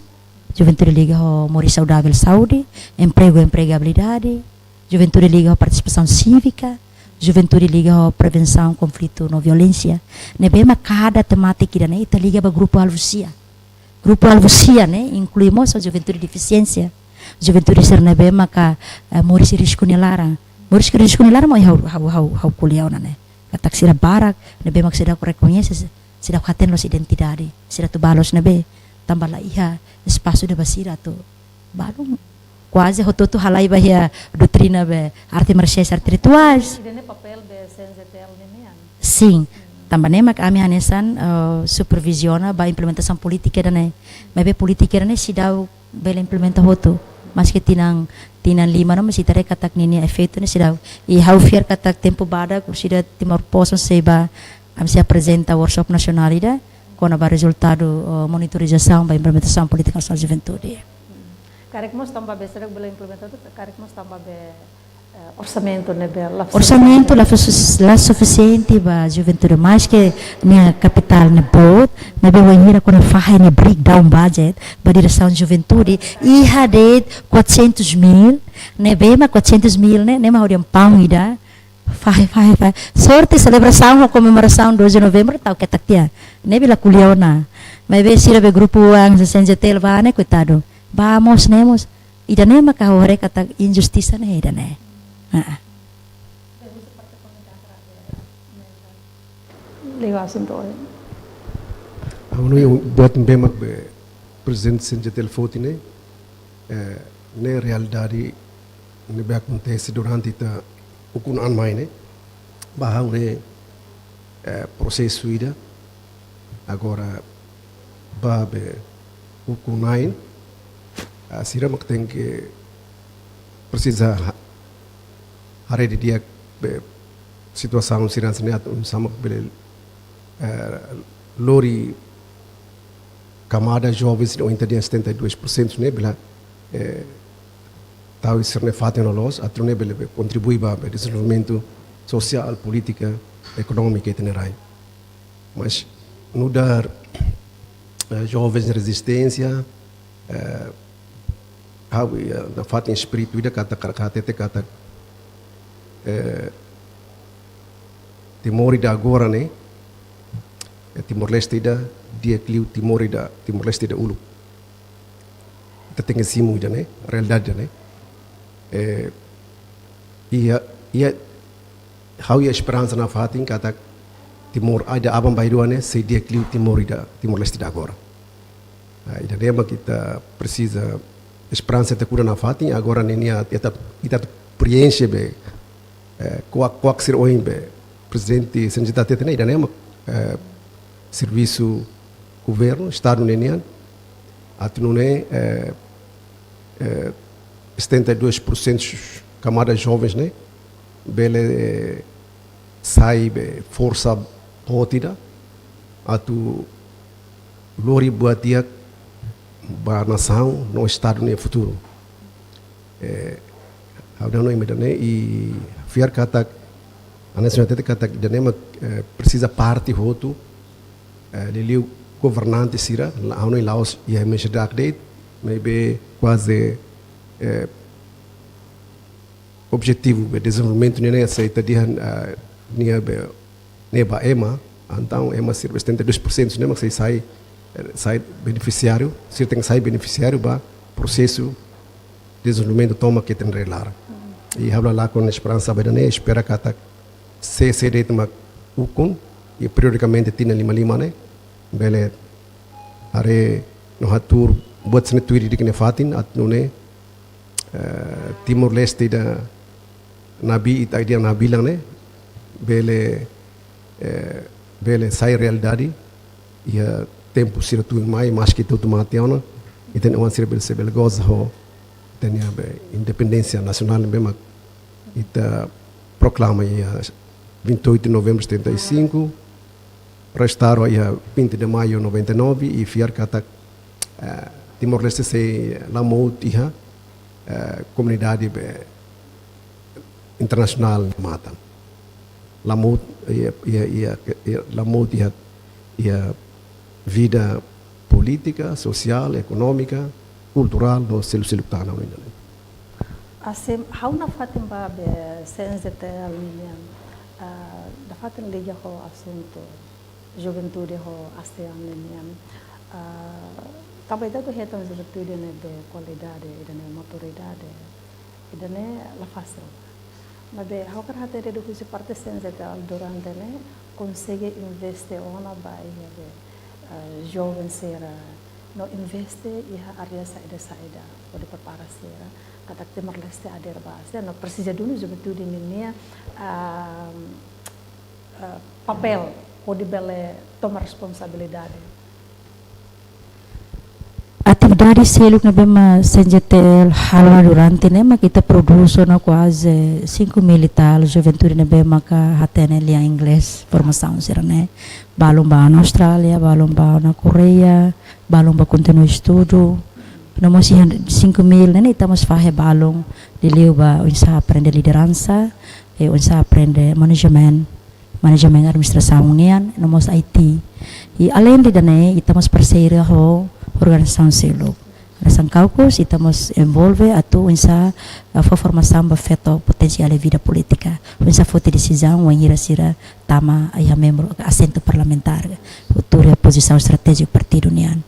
juventude liga ho moris saudavel, saúde, empregu, empregabilidade, juventude liga ho partisipasaun sívika, juventude liga ho prevensaun konflitu no violénsia. Ne'ebé mak kada temátika ida-ne'e ita liga ba grupu alvu sia. Grupu alvu sia ne'e inklui mós juventude defisiénsia. Juventude sira ne'ebé maka, eh, moris risku nia laran. Moris risku nia laran mak ha'u, ha'u, ha'u, ha'u ko'alia ona ne'e. Katak sira barak, ne'ebé mak seidauk rekoñese, seidauk hatene loos identidade, sira atu bá loos ne'ebé, tanba la iha espasu ida ba sira atu bá. Kuaze hotu-hotu halai ba iha doutrina be arte marsiais, arte rituais. Ida-ne'e papél be C N J T L ninian. Sin. Tanba ne'e mak ami hanesan, eh, superviziona ba implementasaun polítika ida-ne'e. Maibé polítika ida-ne'e seidauk bele implementa hotu. Maske tinan, tinan lima no, mas ita haree katak ninia efeitu ne'e seidauk. I ha'u fiar katak tempu badak, orsida Timor Post sei bá, ami sei aprezenta workshop nasionál ida kona-ba rezultadu, eh, monitorizasaun ba implementasaun polítika nasionál juventude. Karik mós tanba be seidauk bele implementa hotu, karik mós tanba be, eh, orsamentu ne'ebé la Orsamentu la sufisiente. Fus-, la sufisiente ba juventude, maske nia kapitál ne'e boot, maibé wainhira kona fahe nia breakdown budget ba diresaun juventude, iha de'it quatrocentos mil, ne'ebé mak quatrocentos mil ne'e, ne'e mak hodi ampang ida, fahe, fahe, fahe. Sorte selebrasaun ho komemorasaun doze de novembro, tau ketak tiha. Ne'ebé la ko'alia ona. Maibé sira be grupu oan, C N J T L bá ne'e, koitadu. Bá mós ne'e mós. Ida-ne'e maka ha'u haree katak injustisa ne'e ida-ne'e. Ah. Liga asuntu ohin. Ha'u hanoin buat ne'ebé mak be prezidente C N J T L foti ne'e, eh, ne'e realidade ne'ebé akontese durante ita ukun an mai ne'e. Ba ha'u ne'e, eh, prosesu ida. Agora, ba be ukun na'in, ah, sira mak tenke presiza ha-, haree didi'ak be situasaun sira-ne'e atu oinsá mak bele, eh, lori kamada jovens ne'e ohin ita dehan setenta e dois por cento ne'e bele, eh, tau sira-ne'e fatin ona loos, atu nune'e bele be kontribui ba be dezenvolvimentu sosiál, polítika, ekonómika ita-nia rain. Mas nu'udar, eh, jovens rezisténsia, eh, ha'u, eh, nafatin espíritu ida katak, katak, katak, katak, eh, Timor ida agora ne'e, eh, Timor-Leste ida di'ak liu Timor ida, Timor-Leste ida uluk. Ita tenke simu ida-ne'e, realidade ida-ne'e. Eh, iha, iha, ha'u iha esperansa nafatin katak Timor ida aban-bainrua ne'e sei di'ak liu Timor ida, Timor-Leste ida agora. Ah, ida-ne'e mak ita presiza esperansa ita kuda nafatin, agora ne'e nia ita, ita preenxe be, eh, kuak, kuak sira ohin be prezidente C N J T L hatete ne'e, ida-ne'e mak, eh, servisu governu, Estadu ne'e nian, atu nune'e, eh, eh, setenta e dois por cento kamada jovens ne'e bele, eh, sai be forsa boot ida atu lori buat di'ak ba nasaun no Estadu nia futuru. Eh, ha'u hanoin mak ida-ne'e i fiar katak, hanesan hatete katak ida-ne'e mak, eh, presiza parte hotu, eh, liuliu governante sira, la, ha'u hanoin la'ós iha M S D de'it, maibé kuaze, eh, objetivu be dezenvolvimentu ne'e, ne'e sei ita dehan, ah, nia be, ne'e ba ema, entaun ema sira be setenta e dois por cento ne'e mak sei sai, eh, sai benefisiáriu, sira tenke sai benefisiáriu ba prosesu dezenvolvimentu tomak ita-nia rai-laran. I ha'u la lakon esperansa ba ida-ne'e, espera katak se, se de'it mak ukun, i periodikamente tinan lima-lima ne'e, bele haree no hatuur buat sira-ne'e tuir didi'ak nia fatin, atu nune'e, eh, Timor-Leste ida nabi, ita ida nabilan ne'e, bele, eh, bele sai realidade iha tempu sira tuirmai, maske ita hotu mate ona, ita-nia oan sira bele, sei bele goza ho ita-nia be independénsia nasionál ne'ebé mak ita proklama iha vinte e oito de novembro de setenta e cinco, restaura iha vinte de maio noventa e nove, i fiar katak, eh, Timor-Leste sei la mout iha, eh, komunidade be internasionál matan. La mout iha, iha, iha, iha, la mout iha, iha vida polítika, sosiál, ekonómika, kulturál, no seluk-seluk tan ne'e. Hanesan ha'u nafatin ba be C N J T L nian, ah, nafatin liga ho asuntu juventude ho ASEAN nian. Ah, tanba ita atu hetan juventude ne'ebé kualidade, ida-ne'e maturidade, ida-ne'e la fasil. Maibé ha'u hakarak hatete de'it husi parte C N J T L durante ne'e konsege investe ona ba iha be, ah, joven sira, no investe iha área saida-saida, hodi prepara sira katak Timor-Leste hadeer ba ASEAN, no presiza duni juventude ninia, ah, eh, papél hodi bele toma responsabilidade. Atividade seluk ne'ebé mak C N J T L halo durante ne'e mak ita prodús ona kuaze cinco mil e tal juventude ne'ebé maka hatene lian inglés formasaun sira-ne'e. Balun bá ona Austrália, balun bá ona Koreia, balun bá kontinua estudu. No mós iha cinco mil ne'e, ne'e ita mós fahe balun liuliu ba oinsá aprende lideransa, eh, oinsá aprende manajemen, manajemen administrasaun nian, no mós I T. I aleinde ida-ne'e, ita mós parseria ho organizasaun seluk. Hanesan Caucus, ita mós envolve atu oinsá, ah, fó formasaun ba feto potensiál iha vida polítika. Oinsá foti desizaun, wainhira sira tama iha membru asentu parlamentár, tuir pozisaun estratéjika partidu nian.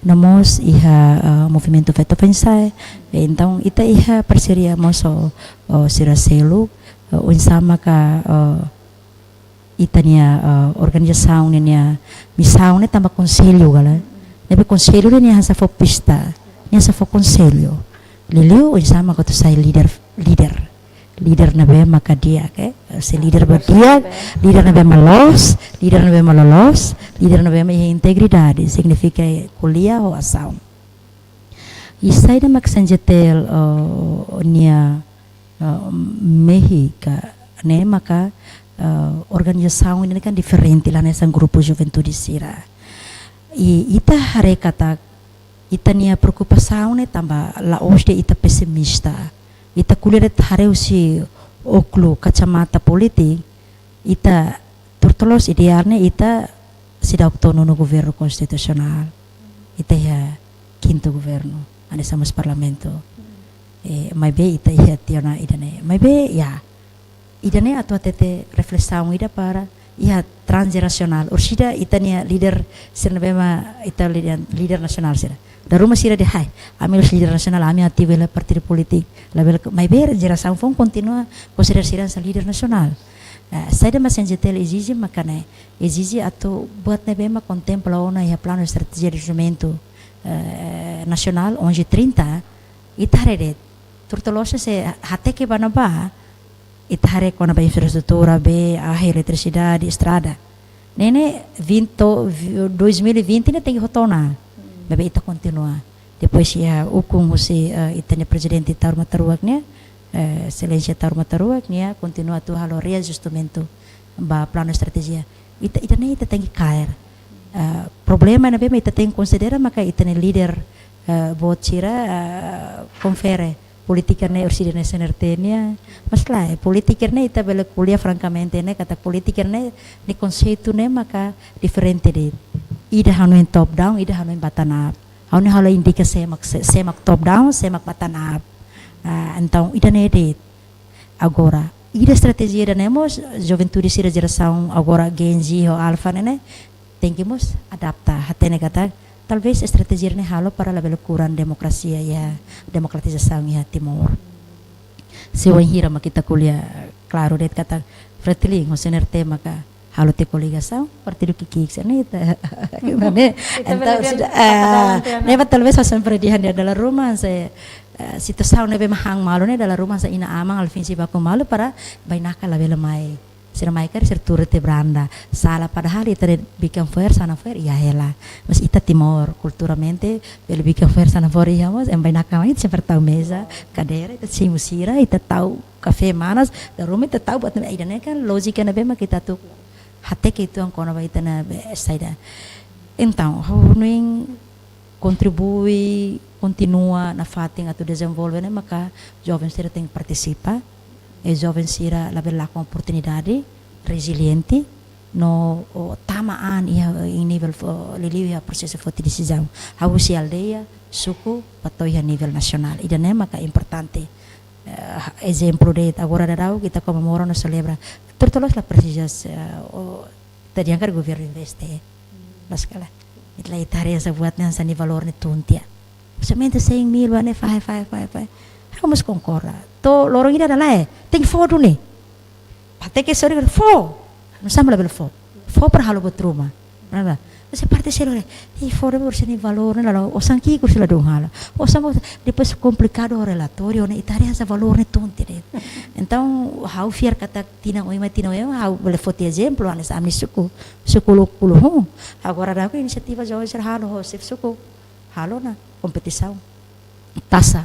No mós iha, ah, movimentu Feto Foin-Sa'e. Entaun, ita iha parseria mós ho, ho sira seluk, ah, oinsá maka, ah, ita-nia, ah, organizasaun ninia misaun ne'e tanba konsellu ka lae. Ne'ebé konsellu ne'e nia hanesan fó pista, nia hanesan fó konsellu. Liuliu oinsá maka atu sai líder, líder. Líder ne'ebé maka di'ak, eh. Se líder mak di'ak, líder ne'ebé mak loos, líder ne'ebé mak loloos, líder ne'ebé mak iha integridade, signifika ko'alia ho asaun. I saida mak C N J T L, eh, nia, eh, mehi ka ne'e maka, eh, organizasaun ne'e kan diferente la hanesan grupu juventude sira. I ita haree katak ita-nia preokupasaun ne'e tanba la'ós de'it ita pesimista. Ita ko'alia de'it haree husi ókulu kacamata polítika, ita tuir loos ideál ne'e ita seidauk to'o nonu governu konstitusionál. Ita iha kintu governu, hanesan mós parlamentu. Eh, maibé ita iha tiha ona ida-ne'e. Maibé, ya, ida-ne'e atu hatete reflesaun ida para iha transjerasionál. Orsida ita-nia líder sira ne'ebé mak ita líder, líder nasionál sira. Dala ruma sira dehan, "Ai, ami la'ós líder nasionál, ami ativu iha partidu polítiku." Labele, maibé jerasaun foun kontinua konsidera sira hanesan líder nasionál. Eh, saida mak C N J T L ezije maka ne'e, ezije atu buat ne'ebé mak kontempla ona iha planu estratéjia dezenvolvimentu, eh, nasionál onze trinta, ita haree de'it, tuir loos se hateke ba ne'ebá, ita haree kona-ba infraestrutura, bee, ahi, eletrisidade, estrada. Ne'e ne'e vinte, dois mil e vinte ne'e tenke hotu ona. Maibé ita kontinua. Depois iha ukun husi, eh, ita-nia prezidente Taur Matan Ruak nian, eh, Exelénsia Taur Matan Ruak nian, kontinua atu halo reajustamentu ba planu estratéjia. Ita, ita-nia ita tenke kaer. Eh, problema ne'ebé mak ita tenke konsidera maka ita-nia líder, eh, boot sira, eh, konfere polítika ne'e orsida ne'e C N R T nian. Mas lae, polítika ne'e ita bele ko'alia frankamente ne'e katak polítika ne'e, nia konseitu ne'e maka diferente de'it. Ida hanoin top down, ida hanoin bottom up. Ha'u ne'e halo indika sé mak, sé, sé mak top down, sé mak bottom up. Ah, entaun ida-ne'e de'it. Agora, ida estratéjia ida-ne'e mós juventude sira jerasaun agora Gen Z ho Alpha ne'e ne'e, tenke mós adapta, hatene katak talvés estratéjia ne'e halo para labele kuran demokrasia iha, demokratizasaun iha Timor. Se wainhira mak ita ko'alia klaru de'it katak Fretilin ho C N R T maka halo tiha koligasaun, partidu ki'ik-ki'ik sira-ne'e ita, ne'e, ita entaun bele sida, ah, ne'e ba talvés hanesan predihan dehan dala ruma se, eh, situasaun ne'ebé mak han malu ne'e dala ruma hanesan inan-aman alfinsi baku malu para bainaka labele mai. Sira mai karik sira tuur tiha branda. Sala, padahal ita dehan bikan fo'er, sanan fo'er, iha hela. Mas ita Timor, kulturalmente, bele bikan fo'er, sanan fo'er iha mós, ema bainaka mai, ita sempre tau meza, kadeira, ita simu sira, ita tau kafé manas, dala ruma ita tau buat ne'ebé, ida-ne'e kan lójika ne'ebé mak ita atu hateke uitoan kona-ba ita-nia be saida. Entaun, ha'u hanoin kontribui, kontinua nafatin atu dezenvolve ne'e maka joven sira tenke partisipa. E joven sira labele lakon oportunidade, reziliente, no, o, tama an iha, iha nivel fo-, liuliu iha prosesu foti desizaun. Hahú husi aldeia, suku, ba to'o iha nivel nasionál. Ida-ne'e maka importante. Eh, ezemplu de'it agora daudaun ita komemora no selebra. Tuir loloos la presiza, eh, o, ita dehan katak governu investe. Mas kala. Ita la, ita haree hanesan buat ne'e hanesan nia valór ne'e tun tiha. Orsamentu cem mil ba ne'e fahe, fahe, fahe, fahe. Ha'u mós konkorda. To'o loron ida dala, eh, tenke fó duni. Pateke sori fó. Nusá mak labele fó? Fó para halo buat ruma. Nada. Mas parte seluk ne'e, i fó de'it orsida nia valór ne'e la, osan ki'ik orsida ladún halo. Osan, depois komplikadu relatóriu ne'e, ita haree hanesan valór ne'e tun tiha de'it. Entaun, ha'u fiar katak tinan oin mai tinan oin, ha'u bele foti ezemplu, hanesan ami-nia suku, suku Kuluhun. Agora daudaun inisiativa joven sira halo ho xefe suku. Halo ona kompetisaun. Tasa,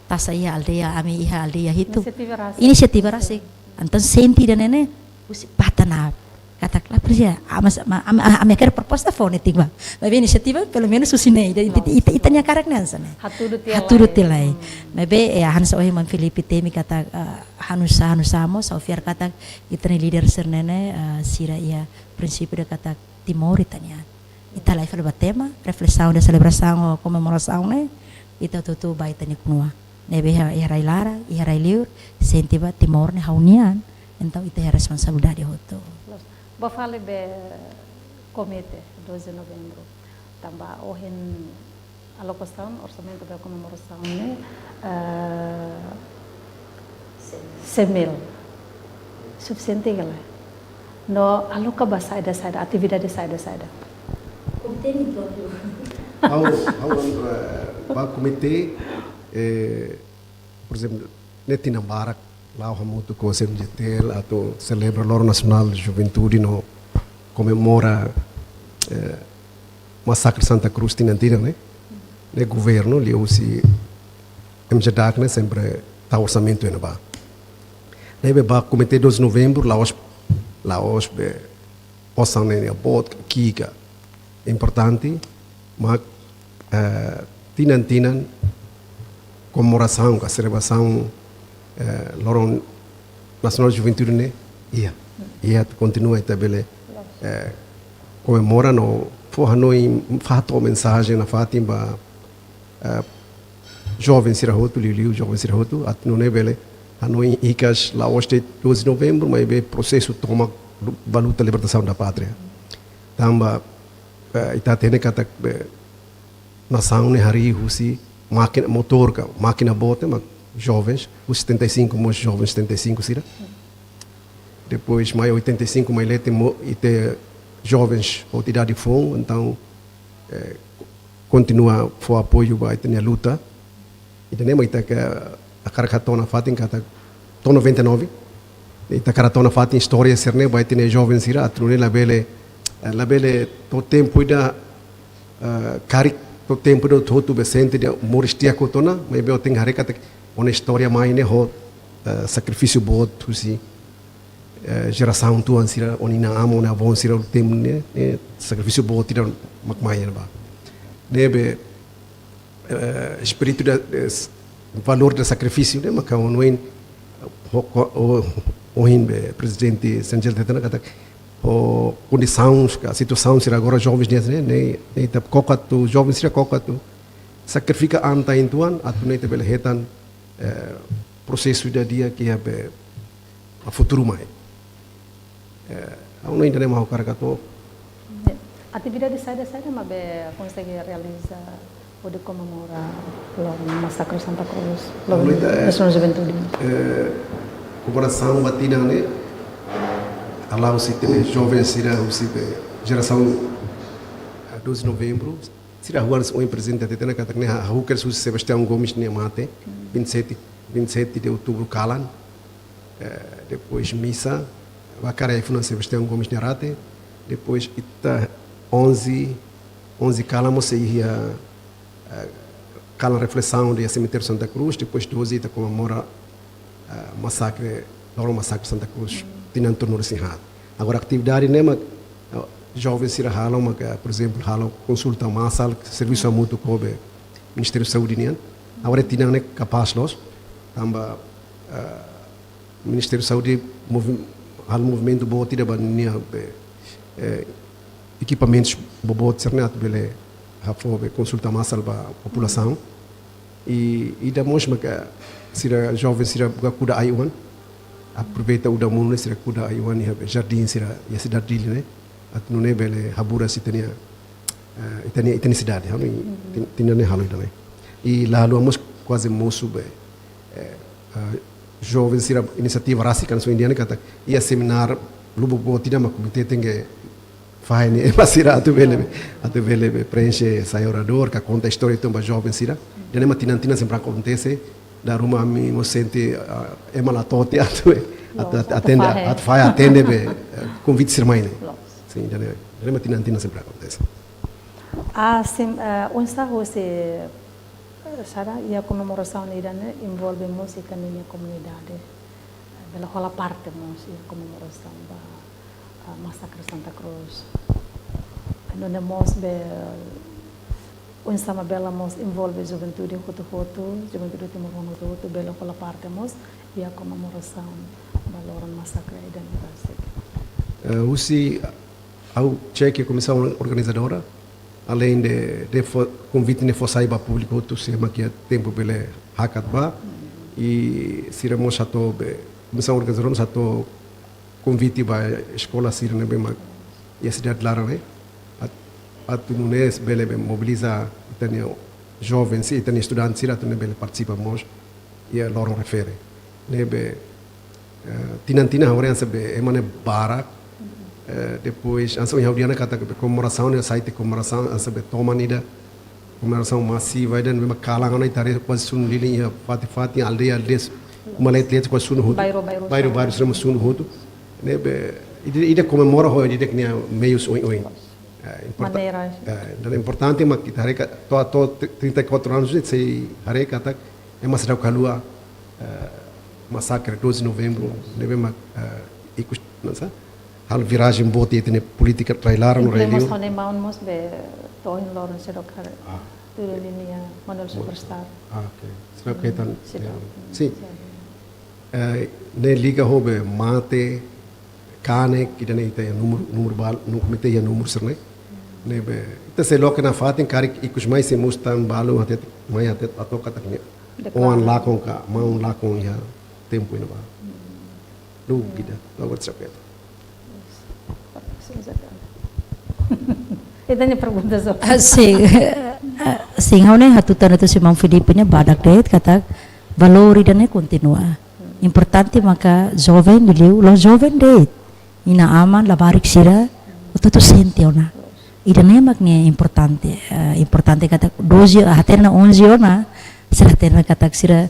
tasa iha aldeia, ami iha aldeia hitu. Inisiativa rasik. Inisiativa rasik. Entaun sente ida-ne'e ne'e, husi bata na. Katak la presiza, ami, ami, ami, ami hakarak proposta fó netik ba. Maibé inisiativa, pelumenus husi ne'e, ita, ita, ita, ita-nia hakarak ne'e hanesan ne'e. Hatudu tiha lai. Hatudu tiha lai. Hmm. Maibé, eh, hanesan ohin maun Filipe temi katak, eh, hanusá, hanusá mós, ha'u fiar katak, ita-nia líder sira-ne'e ne'e, eh, sira iha prinsípiu ida katak Timor ita-nian. Ita la'ós fali ba tema, reflesaun de selebrasaun ou komemorasaun ne'e, ita hotu-hotu ba ita-nia knua. Ne'ebé iha, iha rai laran, iha rai liur, sente ba Timor ne'e ha'u-nian, entaun ita iha responsabilidade hotu. Ba fali be komite doze de novembru, tanba ohin alokasaun orsamentu ba komemorasaun ne'e, eh, cem mil. Sufisiente ka lae? No aloka ba saida-saida, atividade saida-saida? Komite ni tuan tu. Ha'u, ha'u, eh, ba komite, eh, por ezemplu, ne'e tinan barak, la'o hamutuk ho S M J T L atu selebra Loron Nasionál Juventude no komemora, eh, masakre Santa Cruz tinan-tinan ne'e. Ne'e governu, liuhusi M J D A C ne'e sempre tau orsamentu iha ne'ebá. Ne'ebé ba komite doze de novembru, la'ós, la'ós be osan ne'e nia boot, ki'ik ka. Importante, mak, eh, tinan-tinan komemorasaun ka selebrasaun, eh, Loron Nasionál Juventude ne'e iha. Iha kontinua ita bele, eh, komemora no fó hanoin, fó hato'o mensajen nafatin ba, eh, joven sira hotu, liuliu joven sira hotu, atu nune'e bele hanoin hikas la'ós de'it doze de novembru, maibé prosesu tomak lu-, ba luta libertasaun da pátria. Tanba, eh, ita hatene katak, eh, nasaun ne'e harii husi mákina, motór ka mákina boot ne'e mak jovens, husi setenta e cinco mós jovens setenta e cinco sira. Depois mai oitenta e cinco mai leten mós ita jovens hotu idade foun, entaun, eh, kontinua fó apoiu ba ita-nia luta. Ida-ne'e mak ita hakarak hato'o nafatin katak to'o noventa e nove. Ita hakarak hato'o nafatin istória sira-ne'e ba ita-nia joven sira atu nune'e labele, eh, labele to'o tempu ida, eh, karik to'o tempu ida hotu-hotu be sente dehan moris tiha hotu ona, maibé ó tenke haree katak ó-nia istória mai ne'e ho, eh, sakrifísiu boot husi, eh, jerasaun tuan sira, ó-nia inan-aman, ó-nia avó sira uluk tempu ne'e, ne'e sakrifísiu boot ida mak mai iha ne'ebá. Ne'ebé, eh, espíritu da, eh, s-, valór da sakrifísiu ne'e maka ohin, ho-, ho-, o-, ohin be Prezidente S N J L T T ne'e katak ho kondisaun ka situasaun sira agora jovens nian ne'e, ne'e, ne'e ita koko atu, jovens sira koko atu sakrifika an-tain tuan atu nune'e ita bele hetan, eh, prosesu ida di'ak iha be futuru mai. Eh, ha'u hanoin ida-ne'e mak ha'u hakarak hato'o. Atividade saida-saida mak be konsege realiza hodi komemora Loron Masakre Santa Cruz, Loron Nasionál Juventude? Eh, komemorasaun ba tinan ne'e, hala'o husi ita-nia joven sira husi be jerasaun, eh, doze de novembru, sira hahú hanesan ohin prezidente hateten katak ne'e hahú kedas husi Sebastião Gomes nia mate, vinte e sete, vinte e sete de outubro kalan. Eh, depois misa, ba karik ai-funan Sebastião Gomes nia rate. Depois ita onze, onze kalan mós sei iha, eh, kalan reflesaun iha Semitériu Santa Cruz. Depois doze ita komemora, eh, masakre, Loron Masakre Santa Cruz, tinan tolunulu-resin-haat. Agora atividade ne'e mak, eh, joven sira halo maka, por ezemplu, halo konsulta masál, servisu hamutuk ho be Ministériu Saúde nian. Agora tinan ne'e kapás loos, tanba, ah, Ministériu Saúde movi-, halo movimentu boot ida ba nia be, eh, ekipamentus boboot sira-ne'e atu bele hafó be konsulta masál ba populasaun. I ida mós maka sira joven sira buka kuda ai-oan. Aproveita udan-monu ne'e sira kuda ai-oan iha be jardín sira iha sidade Dili ne'e. Atu nune'e bele haburas ita-nia, eh, ita-nia, ita-nia sidade. Ha'u-nia tin-, tinan ne'e halo ida-ne'e. I la haluha mós kuaze mosu be, eh, eh, joven sira inisiativa rasik kan so indiana katak iha semináriu lubuk boot ida mak komité tenke fahe nia ema sira atu bele, atu bele be preenxe sai oradór, ka konta istória uitoan ba joven sira. Ida-ne'e mak tinan-tinan sempre akontese, dala ruma ami mós sente, ah, ema la to'o tiha atu, atu, Loos, atu atu atende, fahe. Atu fahe atende be, eh, konvite sira mai ne'e. Loos. Sin, ida-ne'e, ida-ne'e mak tinan-tinan sempre akontese. Ah, sin, eh, oinsá hosi, eh, sara, iha komemorasaun ida-ne'e envolve mós ita-nia komunidade. Bele hola parte mós iha komemorasaun ba, ah, masakre Santa Cruz. Nune'e mós be, oinsá mak bele mós envolve juventude hotu-hotu, juventude timoroan hotu-hotu, bele hola parte mós iha komemorasaun ba loron masakre ida-ne'e rasik. Eh, husi ha'u-nia komisaun organizadora, além de, de fó, konvite ne'e fó sai ba públiku hotu, se ema ke tempu bele hakat bá. I sira mós hato'o be, komisaun organizadora mós hato'o konvite ba eskola sira ne'ebé mak iha sidade laran ne'e. At-, atu nune'e bele be mobiliza ita-nia joven sira, ita-nia estudante sira atu nune'e bele partisipa mós iha loron refere. Ne'ebé, eh, tinan-tinan ha'u haree hanesan be ema ne'e barak. Eh, depois, hanesan ohin ha'u dehan katak be komemorasaun ne'e sai tiha komemorasaun hanesan be toman ida. Komemorasaun masiva ida ne'ebé mak kalan ne'e ita haree kuaze sunu lilin iha fatin-fatin, aldeia, aldeia. Uma leet-leet kuaze sunu hotu. Bairru, bairru Bairru, sira. Bairru sira mós sunu hotu. Ne'ebé, ida, ida komemora ho ida-idak nia meius oioin. Eh, importa-, Maneira. Eh, entaun importante mak ita haree katak to'o, to'o trinta e quatro anos ne'e sei haree katak ema seidauk haluha, eh, masakre doze de novembro, ne'ebé mak, eh, ikus, hanesan, halo virajen boot iha ita-nia polítika rai-laran no rai-liur. Mós ha'u-nia maun mós be to'o ohin loron seidauk haree. Ah. Tuir ninia Manuel Superstar. Ah, oke. Seidauk hetan, seidauk. Eh, sin. Eh, ne'e liga ho be mate, kanek, ida-ne'e ita iha númeru, númeru bal-, nu-, ita iha númeru sira-ne'e. Ne'ebé, ita sei loke nafatin karik ikus mai sei mós tan balu hatete, mai hatete atu katak nia. Deklara. Oan lakon ka, maun lakon iha tempu iha ne'ebá. Lu gida, la buat sapeta. Ita-nia pergunta so. Ah, sin. Ah, sin, ha'u ne'e hatutan atu husi maun Filipe ne'e badak de'it katak valór ida-ne'e kontinua. Importante maka joven, liuliu la'ós joven de'it. Inan-aman, labarik sira, hotu-hotu sente ona. Ida-ne'e mak ne'e importante, eh, importante katak doze, hatene ona onze ona, sira hatene katak sira,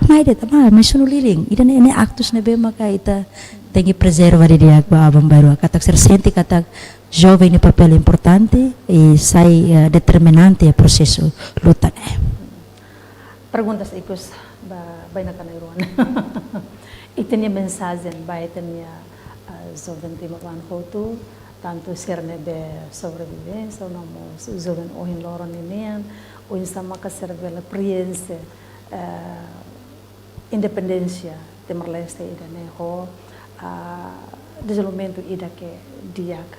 mai de'it, mai, mai sunu lilin. Ida-ne'e, ne'e aktus ne'ebé maka ita tenke prezerva didi'ak ba aban-bainrua. Katak sira sente katak joven nia papél importante, i sai, eh, determinante iha prosesu luta ne'e. Perguntas ikus ba, ba Ina Kanai Ruan. Ita-nia mensajen ba ita-nia, ah, joven timoroan hotu, tantu sira ne'ebé sobrevive, sira no mós joven ohin loron ninian, oinsá maka sira bele preenxe, eh, independénsia Timor-Leste ida-ne'e ho, ah, dezenvolvimentu ida ke di'ak,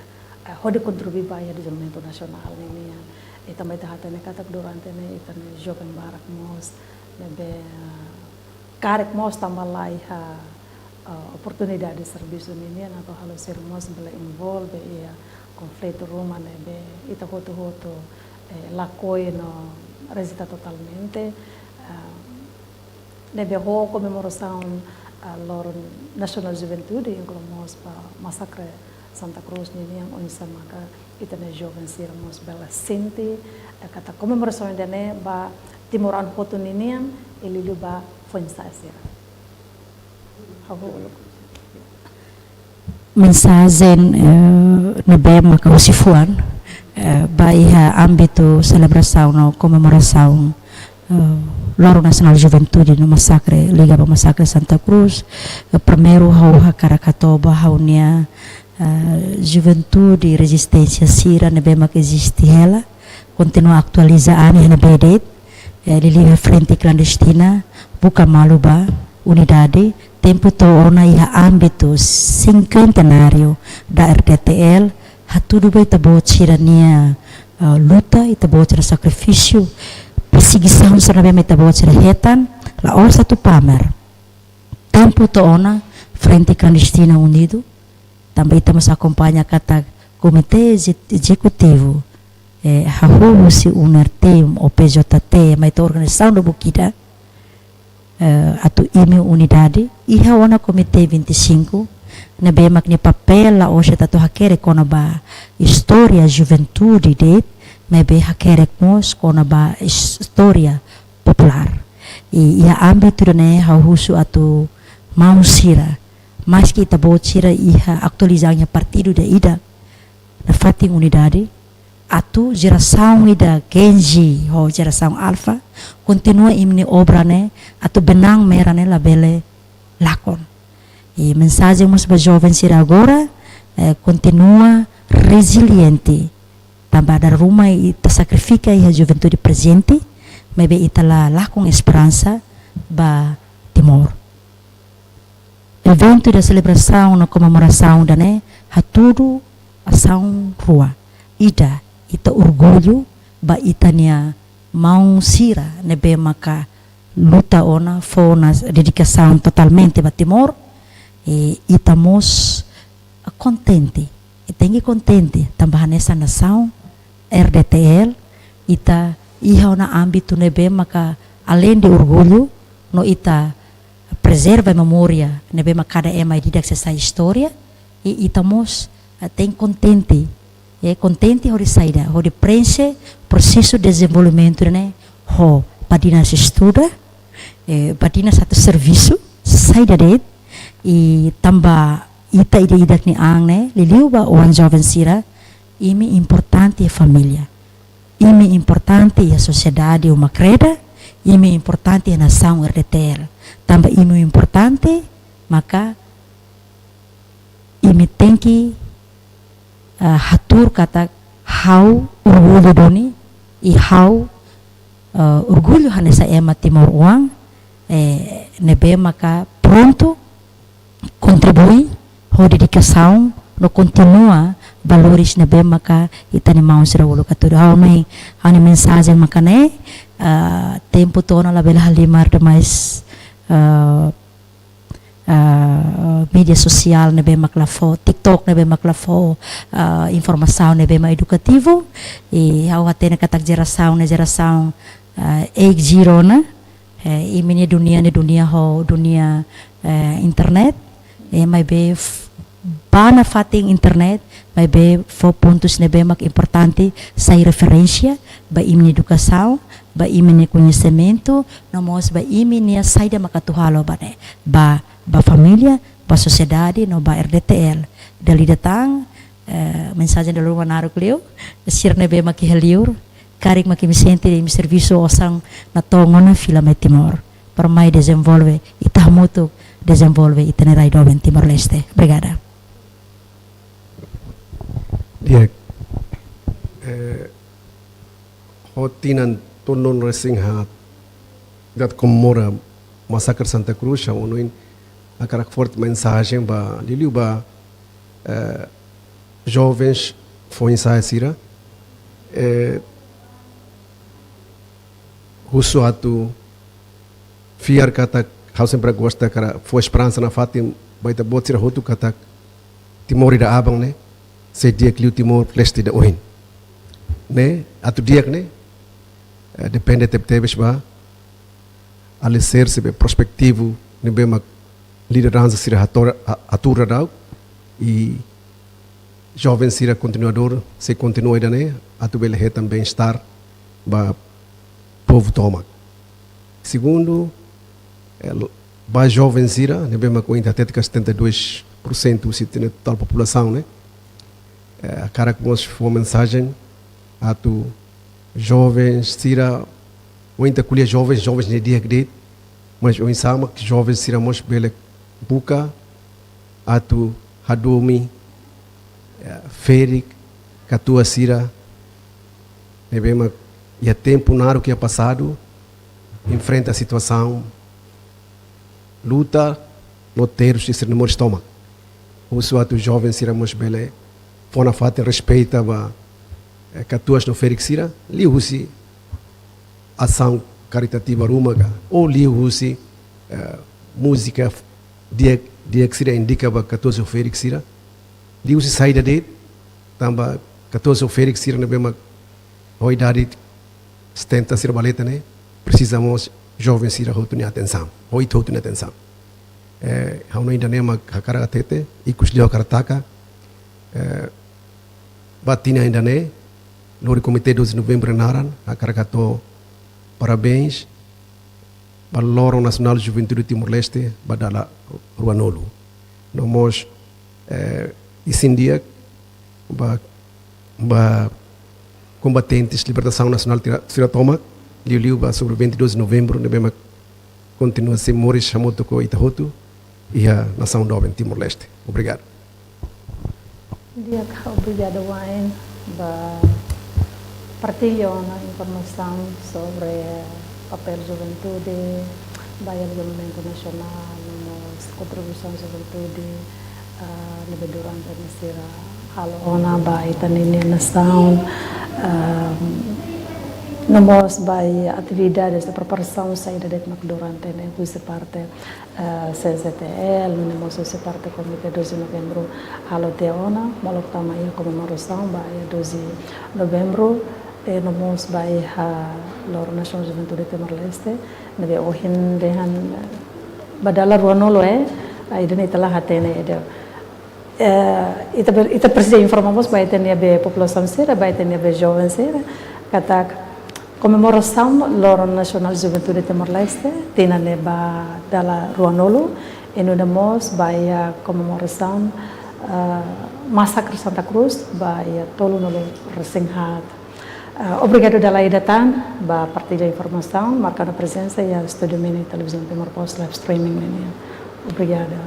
eh, hodi kontribui ba iha dezenvolvimentu nasionál ninian. Ita mai ita hatene katak durante ne'e ita-nia joven barak mós ne'ebé, eh, karik mós tanba la iha, eh, oportunidade servisu ninian atu halo sira mós bele envolve iha konflitu ruma ne'ebé ita hotu-hotu, eh, lakohi no rejeita totalmente. Eh, Ne'ebé ho komemorasaun, ah, Loron Nasionál Juventude, inklui mós ba masakre Santa Cruz ninian, oinsá maka ita-nia joven sira mós bele sente, eh, katak komemorasaun ida-ne'e ba timoroan hotu ninian, i liuliu ba foin-sa'e sira. Ha'u uluk. Mensajen, eh, ne'ebé maka husi fuan, eh, ba iha ámbitu selebrasaun no komemorasaun, eh, Loron Nasionál Juventude no masakre, liga ba masakre Santa Cruz. Eh, primeiru ha'u hakarak hato'o ba ha'u-nia, ah, juventude rezisténsia sira ne'ebé mak eziste hela, kontinua atualiza an iha ne'ebé de'it, eh, liuliu iha frente klandestina, buka malu ba unidade, tempu to'o ona iha ámbitu sinkuentenáriu da R D T L, hatudu ba ita-boot sira-nia, ah, luta, ita-boot sira sakrifísiu, persegisaun sira ne'ebé mak ita-boot sira hetan, la'ós atu pamer. Tempu to'o ona, Frente Klandestina Unidu, tanba ita mós akompaña katak Komité Exe-, Ezekutivu, eh, hahú husi UNERTIM ou P J T, mai to'o organizasaun lubuk ida, eh, atu imi unidade, iha ona Komité vinte e cinco, ne'ebé mak nia papél la'ós atu hakerek kona-ba istória juventude de'it, maibé hakerek mós kona-ba is-, istória populár. I, iha ámbitu ida-ne'e ha'u husu atu maun sira, maski ita-boot sira iha atualiza an iha partidu ida-idak, nafatin unidade, atu jerasaun ida Gen Z ho jerasaun Alfa, kontinua imi-nia obra ne'e, atu benang merah ne'e labele lakon. I mensajen mós ba joven sira agora, eh, kontinua reziliente. Tanba dala ruma ita sakrifika iha juventude prezente, maibé ita la lakon esperansa ba Timor. Eventu ida selebrasaun no komemorasaun ida-ne'e hatudu asaun rua. Ida, ita orgullu ba ita-nia maun sira ne'ebé maka luta ona fó ona dedikasaun totalmente ba Timor. I ita mós kontente. Ita tenke kontente tanba hanesan nasaun R D T L, ita iha ona ámbitu ne'ebé maka aleinde orgullu, no ita prezerva memória ne'ebé mak kada ema ida-idak sei sai istória, i ita mós, eh, tenke kontente, eh, kontente hodi saida, hodi prenxe prosesu dezenvolvimentu ne'e ho badinas estuda, eh, badinas atu servisu, saida de'it, i tanba ita ida-idak nia an ne'e, liuliu ba oan joven sira, imi importante iha família. Imi importante iha sosiedade uma kreda, imi importante iha nasaun R D T L. Tanba imi importante, maka imi tenke, ah, hatuur katak ha'u orgullu duni, i ha'u, ah, orgullu hanesan ema timoroan, eh, ne'ebé maka prontu kontribui ho dedikasaun no kontinua valores ne'ebé maka ita-nia maun sira uluk hatudu. Ha'u mai, ha'u-nia mensajen mak ne'e, ah, tempu to'o ona labele halimar demais, ah, ah, média sosiál ne'ebé mak la fó, TikTok ne'ebé mak la fó, ah, informasaun ne'ebé mak edukativu. I ha'u hatene katak jerasaun ne'e jerasaun, ah, X zero ona, eh, imi-nia dunia ne'e dunia ho dunia, eh, internet, eh, maibé f-, bá nafatin internet, maibé fó pontus ne'ebé mak importante, sai referénsia ba imi-nia edukasaun, ba imi-nia koñesimentu, no mós ba imi-nia saida mak atu halo ba ne'e, ba, ba família, ba sosiedade, no ba R D T L. Dala ida tan, eh, mensajen dala ruma naruk liu, sira ne'ebé mak iha liur, karik mak imi sente imi servisu osan natoon ona fila mai Timor. Para mai dezenvolve, ita hamutuk dezenvolve ita-nia rai doben Timor-Leste. Obrigada. Di'ak, eh, ho tinan tolunulu-resin-haat ita komemora masakre Santa Cruz, ha'u hanoin hakarak fó mensajen ba, liuliu ba, eh, jovens foin-sa'e sira, eh, husu atu fiar katak, ha'u sempre gosta hakarak fó esperansa nafatin ba ita-boot sira hotu katak Timor ida aban ne'e sei di'ak liu Timor-Leste ida oin. Ne'e, atu di'ak ne'e, eh, depende tebetebes ba aliserse be prospetivu ne'ebé mak lideransa sira hatuur, ha-, hatuur daudaun, i joven sira kontinuadór sei kontinua ida-ne'e atu bele hetan bem-estar ba povu tomak. Segundu, eh, ba joven sira ne'ebé mak ohin ita hatete katak setenta e dois por cento husi ita-nia totál populasaun, ne'e. Eh, hakarak mós fó mensajen atu joven sira, ohin ita ko'alia joven, joven ne'e di'ak de'it, mas oinsá mak joven sira mós bele buka atu hadomi eh, ferik katuas sira ne'ebé mak iha tempu naruk iha pasadu enfrenta situasaun luta no terus sira-nia moris tomak. Husu atu joven sira mós bele fó nafatin respeita ba, eh, katuas no ferik sira, liuhusi asaun karitativa ruma ka, ou liuhusi, eh, múzika di'ak, di'ak sira indika ba katuas no ferik sira, liuhusi saida de'it, tanba katuas no ferik sira ne'ebé mak ho idade setenta sira ba leten ne'e, presiza mós joven sira hotu nia atensaun, ho ita hotu nia atensaun. Eh, ha'u hanoin ida-ne'e mak hakarak hatete, ikus liu hakarak taka, eh, ba tinan ida-ne'e, lori Komité doze de Novembro naran, hakarak hato'o parabéns ba Loron Nasionál Juventude Timor-Leste ba dala ruanulu. No mós, eh, isin di'ak ba, ba kombatentes libertasaun nasionál tira-, sira tomak, liuliu ba sobrevivente doze de Novembro, ne'ebé mak kontinua sei moris hamutuk ho ita hotu iha nasaun doben Timor-Leste. Obrigadu. Di'ak, obrigada wa'in ba partilla ona informasaun sobre papél juventude ba iha dezenvolvimentu nasionál, no mós kontribuisaun juventude, ah, ne'ebé durante ne'e sira halo ona ba ita-nia nasaun, ah, no mós ba iha atividades de preparasaun saida de'it mak durante ne'e husi parte, eh, C Z T L, nune'e mós husi parte Komité doze de Novembro halo tiha ona, molok tama iha komemorasaun ba iha doze de Novembro, eh, no mós ba iha Loron Nasionál Juventude Timor-Leste, ne'ebé ohin dehan, eh, ba dala ruanulu, eh, ah, ida-ne'e ita la hatene ida. Eh, ita ber-, ita presiza informa mós ba ita-nia be populasaun sira, ba ita-nia be joven sira, katak komemorasaun Loron Nasionál Juventude Timor-Leste, tinan ne'e ba dala ruanulu, i nune'e mós ba iha komemorasaun, eh, Masakre Santa Cruz, ba iha tolunulu resin haat. Ah, obrigadu dala ida tan ba partilla informasaun, markando prezensa iha Estúdiu Mini Televizaun Timor Post live streaming ninian. Obrigada.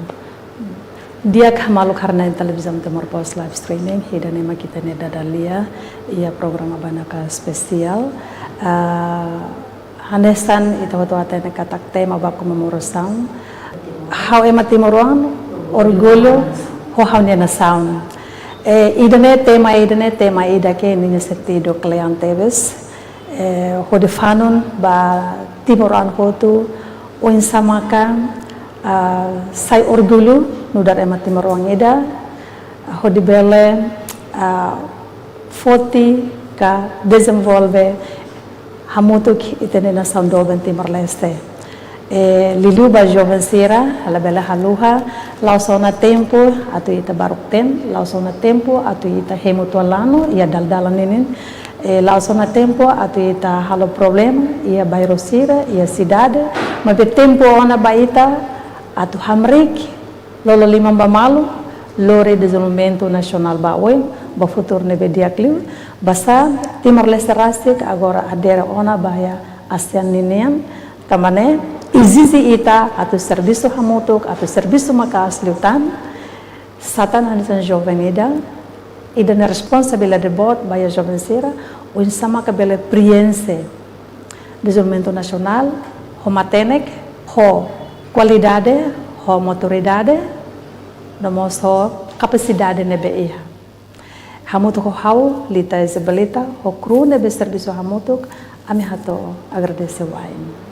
Di'ak maluk haree-na'in Televizaun Timor Post live streaming, ida-ne'e mak ita-nia dada lia iha programa Banaka Espesiál. Ah, hanesan ita hotu hatene katak tema ba komemorasaun, ha'u ema timoroan orgullu ho ha'u-nia nasaun. Eh, ida-ne'e tema, ida-ne'e tema ida ke ninia sentidu kle'an tebes. Eh, hodi fanun ba timoroan hotu, oinsá maka, ah, sai orgullu nu'udar ema timoroan ida, hodi bele, ah, foti ka dezenvolve hamutuk ita-nia nasaun doben Timor-Leste. Eh, liuliu ba joven sira, labele haluha, la'ós ona tempu atu ita baruk-teen, la'ós ona tempu atu ita hemu to'o lanu iha dalan-dalan ninian, eh, la'ós ona tempu atu ita halo problema iha bairru sira, iha sidade, maibé tempu ona ba ita atu hamriik, lolo liman ba malu, lori dezenvolvimentu nasionál ba oin, ba futuru ne'ebé di'ak liu, basá Timor-Leste rasik agora adere ona ba iha ASEAN ninian, tanba ne'e ezije ita atu servisu hamutuk, atu servisu maka'as liután, sá tan hanesan joven ida, ida-ne'e responsabilidade boot ba iha joven sira, oinsá maka bele prienxe dezenvolvimentu nasionál, ho matenek, ho kualidade, ho maturidade, no mós ho kapasidade ne'ebé iha. Hamutuk ho ha'u, Lita Isabelita, ho kru ne'ebé servisu hamutuk, ami hato'o agradese wa'in.